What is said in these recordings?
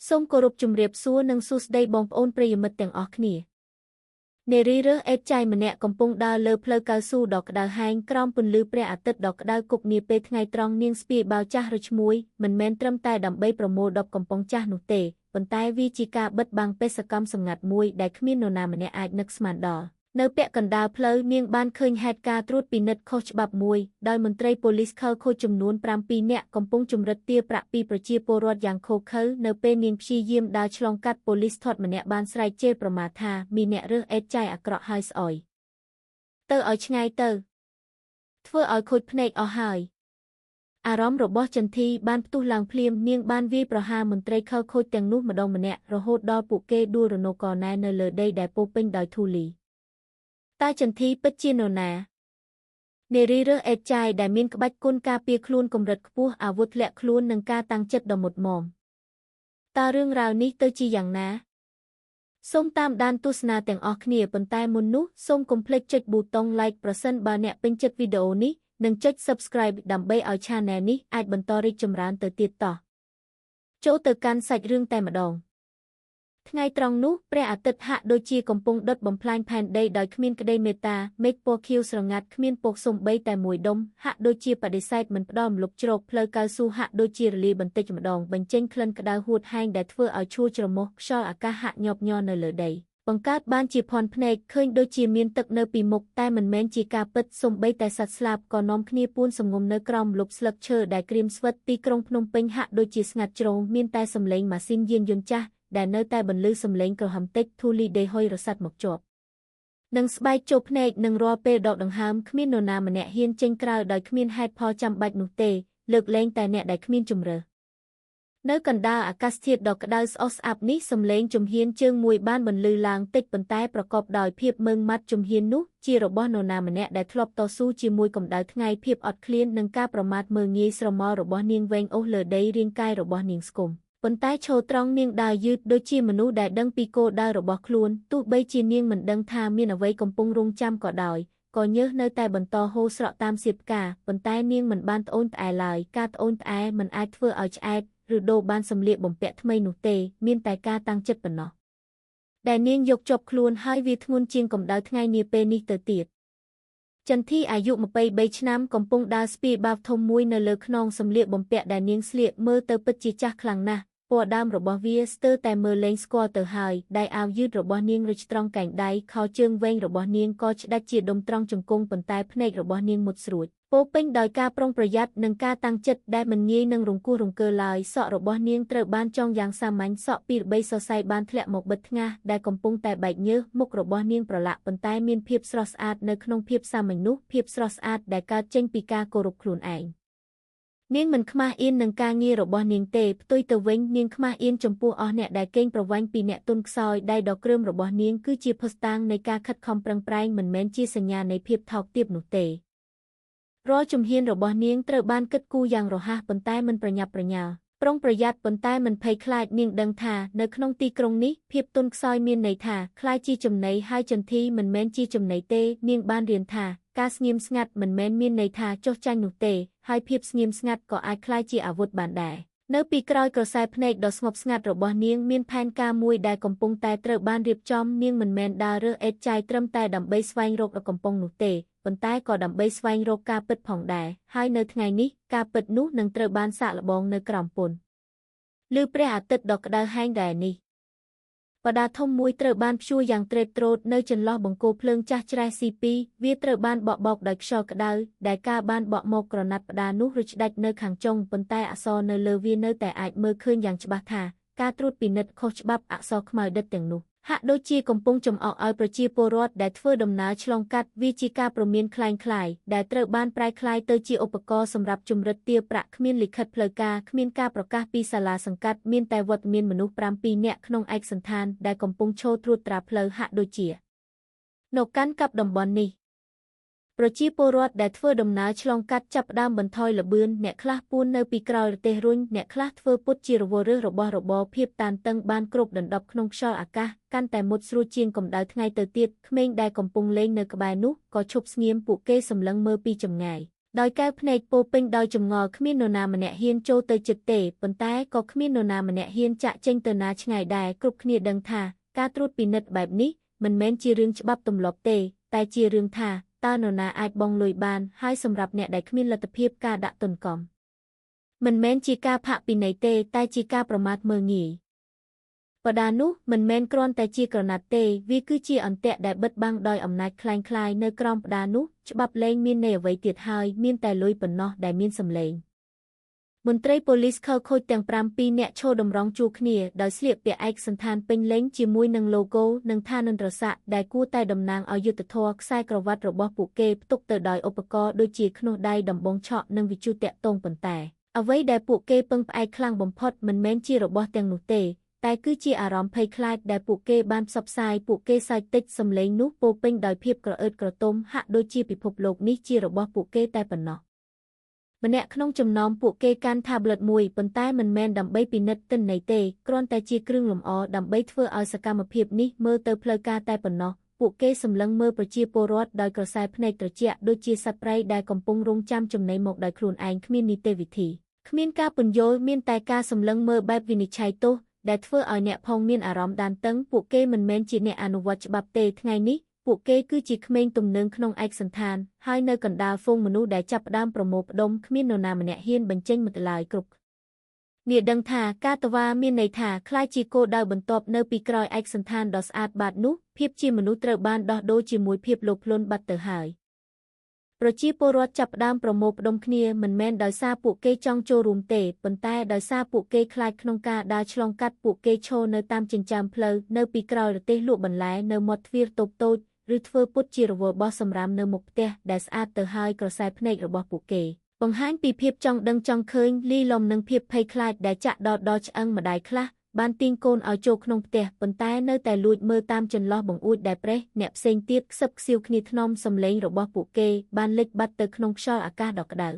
សូមគោរពជម្រាបសួរនិងសួស្តីបងប្អូនប្រិយមិត្តទាំងអស់គ្នានារីរើសអេតចាយម្នាក់កំពុងដើរលើផ្លូវកៅស៊ូដ៏ក្តៅហែងក្រោមពន្លឺព្រះអាទិត្យដ៏ក្តៅគប់នាពេលថ្ងៃត្រង់នាងស្ពាយបាវចាស់ឬឈ្មួយមិនមែនត្រឹមតែដើម្បីប្រមូលដបកំប៉ុងចាស់នោះទេប៉ុន្តែវាជាការបិទបាំងបេសកកម្មសម្ងាត់មួយដែលគ្មាននរណាម្នាក់អាចនឹកស្មានដល់នៅពាក់កណ្ដាលផ្លូវនាងបានឃើញហេតុការណ៍ត្រួតពិនិត្យខុសច្បាប់មួយដោយមន្ត្រីប៉ូលីសខិលខូចចំនួន7នាក់កំពុងជំរិតទារប្រាក់ពីប្រជាពលរដ្ឋយ៉ាងឃោរឃៅនៅពេលនាងព្យាយាមដើរឆ្លងកាត់ប៉ូលីសថតម្នាក់បានស្រែកជេរប្រមាថថាមានអ្នករើសអេតចាយអាក្រក់ហើយស្អុយទៅឲ្យឆ្ងាយទៅធ្វើឲ្យខូចភ្នែកអស់ហើយអារម្មណ៍របស់ចន្ទធីបានផ្ទុះឡើងភ្លាមនាងបានវាយប្រហារមន្ត្រីខិលខូចទាំងនោះម្ដងម្នាក់រហូតដល់ពួកគេដួលរនោកណែនៅលើដីដែលពោពេញដោយធូលីតើចន្ទធីពិតជានរណានារីរើសអេតចាយដែលមានក្បាច់គុណការពារខ្លួនកម្រិតខ្ពស់អាវុធធ្លាក់ខ្លួននិងការតាំងចិត្តដ៏មុតមាំតើរឿងរ៉ាវនេះទៅជាយ៉ាងណាសូមតាមដានទស្សនាទាំងអស់គ្នាប៉ុន្តែមុននោះសូមកុំភ្លេចចុចប៊ូតុង Like ប្រសិនបើអ្នកពេញចិត្តវីដេអូនេះនិងចុច Subscribe ដើម្បីឲ្យ Channel នេះអាចបន្តរីកចម្រើនទៅទៀតតោះចូលទៅកាន់សាច់រឿងតែម្ដងថ្ងៃត្រង់នោះព្រះអាទិត្យហាក់ដូចជាកំពុងដុតបំផ្លាញផែនដីដោយគ្មានក្តីមេត្តាមេឃពណ៌ខៀវស្រងាត់គ្មានពកសំបីតែមួយដុំហាក់ដូចជាបដិសេធមិនផ្ដល់ម្លប់ជ្រកផ្លូវកៅស៊ូហាក់ដូចជារលាយបន្តិចម្ដងបញ្ចេញក្លិនក្តៅហួតហែងដែលធ្វើឲ្យឈួលច្រមុះខ្យល់អាកាសហាក់ញាប់ញ័រនៅលើដីបង្កើតបានជាភ័ន្តភ្នែកឃើញដូចជាមានទឹកនៅពីមុខតែមិនមែនជាការពិតសូម្បីតែសត្វស្លាបក៏នាំគ្នាពួនសំងំនៅក្រោមម្លប់ស្លឹកឈើដែលក្រៀមស្វិតទីក្រុងភ្នំពេញហាក់ដូចជាស្ងាត់ជ្រងមានតែសំឡេងម៉ាស៊ីនយានយន្តចាស់ដែលនៅតែបន្លឺសំឡេងក្រហមតិចធូលីដេហុយរសាត់មកជាប់និងស្បែកចូលភ្នែកនឹងរាល់ពេលដកដង្ហើមគ្មាននរណាម្នាក់ហ៊ានចេញក្រៅដោយគ្មានហេតុផលចាំបាច់នោះទេលើកលែងតែអ្នកដែលគ្មានជម្រើសនៅកណ្ដាលអាកាសធាតុដ៏ក្តៅស្អុះស្អាប់នេះសំឡេងជំហានជើងមួយបានបន្លឺឡើងតិចប៉ុន្តែប្រកបដោយភាពម៉ឺងម៉ាត់ជំហាននោះជារបស់នរណាម្នាក់ដែលធ្លាប់តស៊ូជាមួយកម្ដៅថ្ងៃភាពអត់ឃ្លាននិងការប្រមាថមើលងាយស្រមោលរបស់នាងវែងអូសលើដីរាងកាយរបស់នាងស្គមប៉ុន្តែឈរត្រង់នាងដើរយឺតដូចជាមនុស្សដែលដឹងពីគោលដៅរបស់ខ្លួនទោះបីជានាងមិនដឹងថាមានអ្វីកំពុងរង់ចាំក៏ដោយក៏ញើសនៅតែបន្តហូរស្រក់តាមសៀបផ្កាប៉ុន្តែនាងមិនបានត្អូញត្អែឡើយការត្អូញត្អែមិនអាចធ្វើឲ្យឆ្អែតឬដូរបានសម្លៀកបំពាក់ថ្មីនោះទេមានតែការតាំងចិត្តប៉ុណ្ណោះដែលនាងយកជាប់ខ្លួនហើយវាធ្ងន់ជាងកម្ដៅថ្ងៃនាពេលនេះទៅទៀតចន្ទធីអាយុ23ឆ្នាំកំពុងដើរស្ពាយបាវធំមួយនៅលើខ្នងសម្លៀកបំពាក់ដែលនាងស្លៀកមើលទៅពិតជាចាស់ខ្លាំងណាស់ពណ៌ដើមរបស់វាស្ទើរតែមើលលែងស្គាល់ទៅហើយដៃអាវយឺតរបស់នាងរឹចត្រង់កែងដៃខោជើងវែងរបស់នាងក៏ឆ្ដាច់ជាដុំត្រង់ជង្គង់ប៉ុន្តែភ្នែករបស់នាងមុតស្រួចពោពេញដោយការប្រុងប្រយ័ត្ននិងការតាំងចិត្តដែលមិនងាយនឹងរង្គោះរង្គើឡើយសក់របស់នាងត្រូវបានចងយ៉ាងសាមញ្ញសក់ពីរបីសរសៃបានធ្លាក់មកបិទថ្ងាសដែលកំពុងតែបែកញើសមុខរបស់នាងប្រឡាក់ប៉ុន្តែមានភាពស្រស់ស្អាតនៅក្នុងភាពសាមញ្ញនោះភាពស្រស់ស្អាតដែលកើតចេញពីការគោរពខ្លួនឯងនាងមិនខ្មាស់អៀននឹងការងាររបស់នាងទេផ្ទុយទៅវិញនាងខ្មាស់អៀនចំពោះអស់អ្នកដែលកេងប្រវ័ញ្ចពីអ្នកទុនខ្សោយដៃដ៏គ្រើមរបស់នាងគឺជាភស្តុតាងនៃការខិតខំប្រឹងប្រែងមិនមែនជាសញ្ញានៃភាពថោកទាបនោះទេរាល់ជំហានរបស់នាងត្រូវបានគិតគូរយ៉ាងរហ័សប៉ុន្តែមិនប្រញាប់ប្រញាល់ប្រុងប្រយ័ត្នប៉ុន្តែមិនភ័យខ្លាចនាងដឹងថានៅក្នុងទីក្រុងនេះភាពទន់ខ្សោយមានន័យថាក្លាយជាចំណីហើយចន្ទធីមិនមែនជាចំណីទេនាងបានរៀនថាការស្ងៀមស្ងាត់មិនមែនមានន័យថាចុះចាញ់នោះទេហើយភាពស្ងៀមស្ងាត់ក៏អាចក្លាយជាអាវុធបានដែរនៅពីក្រោយក្រសែភ្នែកដ៏ស្ងប់ស្ងាត់របស់នាងមានផែនការមួយដែលកំពុងតែត្រូវបានរៀបចំនាងមិនមែនដើររើសអេតចាយត្រឹមតែដើម្បីស្វែងរកកំប៉ុងនោះទេប៉ុន្តែក៏ដើម្បីស្វែងរកការពិតផងដែរហើយនៅថ្ងៃនេះការពិតនោះនឹងត្រូវបានសាកល្បងនៅក្រោមពន្លឺព្រះអាទិត្យដ៏ក្តៅហែងដែរនេះបដាធំមួយត្រូវបានព្យួរយ៉ាងទ្រេតទ្រោតនៅចន្លោះបង្គោលភ្លើងចាស់ច្រេះ C2 វាត្រូវបានបក់បោកដោយខ្យល់ក្តៅដែលកាលបានបក់មកក្រណាត់បដានោះរុចដាច់នៅខាងចុងប៉ុន្តែអក្សរនៅលើវានៅតែអាចមើលឃើញយ៉ាងច្បាស់ថាការត្រួតពិនិត្យខុសច្បាប់អក្សរខ្មៅដិតទាំងនោះហាក់ដូចជាកំពុងចំអកឲ្យប្រជាពលរដ្ឋដែលធ្វើដំណើរឆ្លងកាត់វាជាការព្រមានក្លែងៗដែលត្រូវបានប្រែក្លាយទៅជាឧបករណ៍សម្រាប់ជំរិតទារប្រាក់គ្មានលិខិតផ្លូវការគ្មានការប្រកាសពីសាលាសង្កាត់មានតែវត្តមានមនុស្ស7នាក់ក្នុងឯកសណ្ឋានដែលកំពុងឈរត្រួតត្រាផ្លូវហាក់ដូចជានៅកាន់កាប់តំបន់នេះប្រជាពលរដ្ឋដែលធ្វើដំណើរឆ្លងកាត់ចាប់ផ្ដើមបន្ថយល្បឿនអ្នកខ្លះពួននៅពីក្រោយរទេះរុញអ្នកខ្លះធ្វើពុតជារវល់រើសរបស់របរភាពតានតឹងបានគ្រប់ដណ្ដប់ក្នុងខ្យល់អាកាសកាន់តែមុតស្រួចជាងកម្ដៅថ្ងៃទៅទៀតក្មេងដែលកំពុងលេងនៅក្បែរនោះក៏ឈប់ស្ងៀមពួកគេសម្លឹងមើលពីចម្ងាយ ដោយកែវភ្នែកពោពេញដោយចម្ងល់គ្មាននរណាម្នាក់ហ៊ានចូលទៅជិតទេប៉ុន្តែក៏គ្មាននរណាម្នាក់ហ៊ានចាក់ចេញទៅណាឆ្ងាយដែរគ្រប់គ្នាដឹងថាការត្រួតពិនិត្យបែបនេះមិនមែនជារឿងច្បាប់ទម្លាប់ទេតែជារឿងថាតើនរណាអាចបង់លុយបានហើយសម្រាប់អ្នកដែលគ្មានលទ្ធភាពការដាក់ទណ្ឌកម្មមិនមែនជាការផាកពិន័យទេតែជាការប្រមាថមើលងាយបដានោះមិនមែនគ្រាន់តែជាក្រណាត់ទេវាគឺជាអន្ទាក់ដែលបិទបាំងដោយអំណាចក្លែងក្លាយនៅក្រោមបដានោះច្បាប់លែងមានន័យអ្វីទៀតហើយមានតែលុយប៉ុណ្ណោះដែលមានសម្លេងមន្ត្រីប៉ូលីសខលខូចទាំង7នាក់ឈរតម្រង់ជួរគ្នាដោយស្លៀកពាក់ឯកសណ្ឋានពេញលេញជាមួយនឹងឡូហ្គោនិងឋានន្តរស័ក្តិដែលគួរតែតំណាងឲ្យយុត្តិធម៌ខ្សែក្រវ៉ាត់របស់ពួកគេផ្ទុកទៅដោយឧបករណ៍ដូចជាខ្នោះដៃដំបងឆក់និងវិទ្យុតាក់ទងប៉ុន្តែអ្វីដែលពួកគេពឹងផ្អែកខ្លាំងបំផុតមិនមែនជារបស់ទាំងនោះទេតែគឺជាអារម្មណ៍ភ័យខ្លាចដែលពួកគេបានផ្សព្វផ្សាយពួកគេសើចតិចសម្លេងនោះពោពេញដោយភាពក្រអឺតក្រទុំហាក់ដូចជាពិភពលោកនេះជារបស់ពួកគេតែប៉ុណ្ណោះម្នាក់ក្នុងចំណោមពួកគេកាន់ tablet មួយប៉ុន្តែមិនមែនដើម្បីពិនិត្យទិន្នន័យទេគ្រាន់តែជាគ្រឿងលម្អដើម្បីធ្វើឲ្យសកម្មភាពនេះមើលទៅផ្លូវការតែប៉ុណ្ណោះពួកគេសម្លឹងមើលប្រជាពលរដ្ឋដោយក្រសែភ្នែកត្រជាក់ដូចជាសត្វព្រៃដែលកំពុងរង់ចាំចំណីមកដោយខ្លួនឯងគ្មាននីតិវិធីគ្មានការពន្យល់មានតែការសម្លឹងមើលបែបវិនិច្ឆ័យទោសដែលធ្វើឲ្យអ្នកផងមានអារម្មណ៍ដានតឹងពួកគេមិនមែនជាអ្នកអនុវត្តច្បាប់ទេថ្ងៃនេះពួកគេគឺជាក្មេងទំនើងក្នុងឯកសណ្ឋានហើយនៅកណ្ដាលហ្វូងមនុស្សដែលចាប់ផ្ដើមប្រមូលផ្ដុំគ្មាននរណាម្នាក់ហ៊ានបញ្ចេញមតិឡើយគ្រប់គ្នាដឹងថាការតវ៉ាមានន័យថាក្លាយជាគោលដៅបន្ទាប់នៅពីក្រោយឯកសណ្ឋានដ៏ស្អាតបាតនោះភាពជាមនុស្សត្រូវបានដោះដូរជាមួយភាពលោភលន់បាត់ទៅហើយប្រជាពលរដ្ឋចាប់ផ្ដើមប្រមូលផ្ដុំគ្នាមិនមែនដោយសារពួកគេចង់ចូលរួមទេប៉ុន្តែដោយសារពួកគេខ្លាចក្នុងការដើរឆ្លងកាត់ពួកគេឈរនៅតាមចិញ្ចើមផ្លូវនៅពីក្រោយរទេះលក់បន្លែនៅមាត់ទ្វារតូចតូចឬធ្វើពុតជារវល់បោះសម្រាមនៅមុខផ្ទះដែលស្អាតទៅហើយក្រសែភ្នែករបស់ពួកគេបង្ហាញពីភាពចង់ដឹងចង់ឃើញលីលំនឹងភាពភ័យខ្លាចដែលចាក់ដោតដល់ឆ្អឹងម្ដាយខ្លះបានទាញកូនឲ្យចូលក្នុងផ្ទះប៉ុន្តែនៅតែលួចមើលតាមចន្លោះបង្អួចដែលប្រេះអ្នកផ្សេងទៀតខ្សឹបខ្សៀវគ្នាថ្នមសម្លេងរបស់ពួកគេបានលេចបាត់ទៅក្នុងខ្យល់អាកាសដ៏ក្តៅ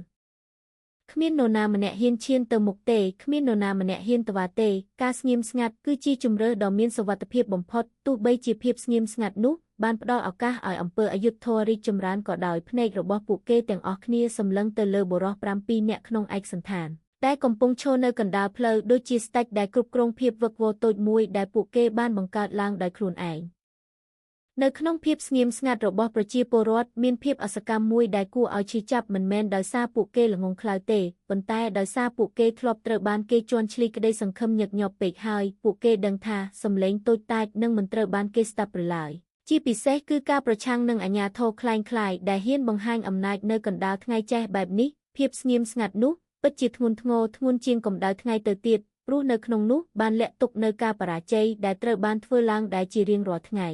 គ្មាននរណាម្នាក់ហ៊ានឈានទៅមុខទេគ្មាននរណាម្នាក់ហ៊ានតវ៉ាទេការស្ងៀមស្ងាត់គឺជាជម្រើសដ៏មានសុវត្ថិភាពបំផុតទោះបីជាភាពស្ងៀមស្ងាត់នោះបានផ្ដល់ឱកាសឲ្យអំពើអយុត្តិធម៌រីកចម្រើនក៏ដោយភ្នែករបស់ពួកគេទាំងអស់គ្នាសម្លឹងទៅលើបុរស7នាក់ក្នុងឯកសណ្ឋានតែកំពុងឈរនៅកណ្ដាលផ្លូវដូចជាស្ដេចដែលគ្រប់គ្រងភាពវឹកវរតូចមួយដែលពួកគេបានបង្កើតឡើងដោយខ្លួនឯងនៅក្នុងភាពស្ងៀមស្ងាត់របស់ប្រជាពលរដ្ឋមានភាពអសកម្មមួយដែលគួរឲ្យឈឺចាប់មិនមែនដោយសារពួកគេល្ងង់ខ្លៅទេប៉ុន្តែដោយសារពួកគេធ្លាប់ត្រូវបានគេជាន់ឈ្លីក្តីសង្ឃឹមញឹកញាប់ពេកហើយពួកគេដឹងថាសម្លេងតូចតាចនឹងមិនត្រូវបានគេស្ដាប់ឡើយជាពិសេសគឺការប្រឆាំងនឹងអាជ្ញាធរក្លែងក្លាយដែលហ៊ានបង្ហាញអំណាចនៅកណ្ដាលថ្ងៃចេះបែបនេះភាពស្ងៀមស្ងាត់នោះពិតជាធ្ងន់ធ្ងរធ្ងន់ជាងកម្ដៅថ្ងៃទៅទៀតព្រោះនៅក្នុងនោះបានលាក់ទុកនៅការបរាជ័យដែលត្រូវបានធ្វើឡើងដែលជារៀងរាល់ថ្ងៃ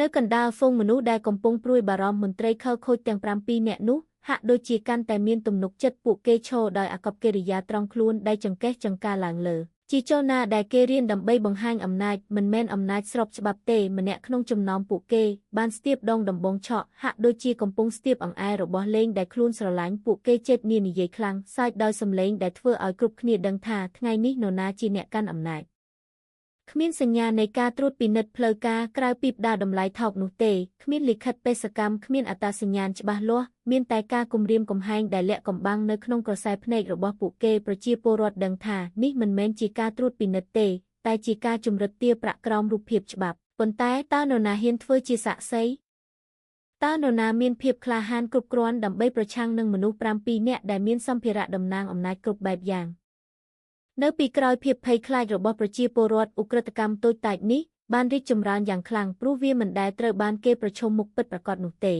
នៅកណ្ដាលហ្វូងមនុស្សដែលកំពុងព្រួយបារម្ភមន្ត្រីខលខូចទាំង7នាក់នោះហាក់ដូចជាកាន់តែមានទំនុកចិត្តពួកគេឈរដោយអាកប្បកិរិយាត្រង់ខ្លួនដែលចង្កេះចង្ការឡើងលើជាចលនាដែលគេរៀនដើម្បីបង្ហាញអំណាចមិនមែនអំណាចស្របច្បាប់ទេម្នាក់ក្នុងចំណោមពួកគេបានស្ទាបដងដំបងឆក់ហាក់ដូចជាកំពុងស្ទាបអង្អែរបស់លេងដែលខ្លួនស្រឡាញ់ពួកគេចេតនានិយាយខ្លាំងសើចដោយសម្លេងដែលធ្វើឲ្យគ្រប់គ្នាដឹងថាថ្ងៃនេះនរណាជាអ្នកកាន់អំណាចគ្មានសញ្ញានៃការត្រួតពិនិត្យផ្លូវការក្រៅពីផ្ដាតម្លៃថោកនោះទេគ្មានលិខិតបេសកម្មគ្មានអត្តសញ្ញាណច្បាស់លាស់មានតែការគំរាមកំហែងដែលលាក់កំបាំងនៅក្នុងក្រសែភ្នែករបស់ពួកគេប្រជាពលរដ្ឋដឹងថានេះមិនមែនជាការត្រួតពិនិត្យទេតែជាការជំរិតទារប្រាក់ក្រោមរូបភាពច្បាប់ប៉ុន្តែតើនរណាហ៊ានធ្វើជាសាក្សីតើនរណាមានភាពក្លាហានគ្រប់គ្រាន់ដើម្បីប្រឆាំងនឹងមនុស្ស7នាក់ដែលមានសម្ភារៈតំណាងអំណាចគ្រប់បែបយ៉ាងនៅពីក្រោយភាពភ័យខ្លាចរបស់ប្រជាពលរដ្ឋឧក្រិដ្ឋកម្មតូចតាចនេះបានរីកចម្រើនយ៉ាងខ្លាំងព្រោះវាមិនដែលត្រូវបានគេប្រឈមមុខពិតប្រាកដនោះទេ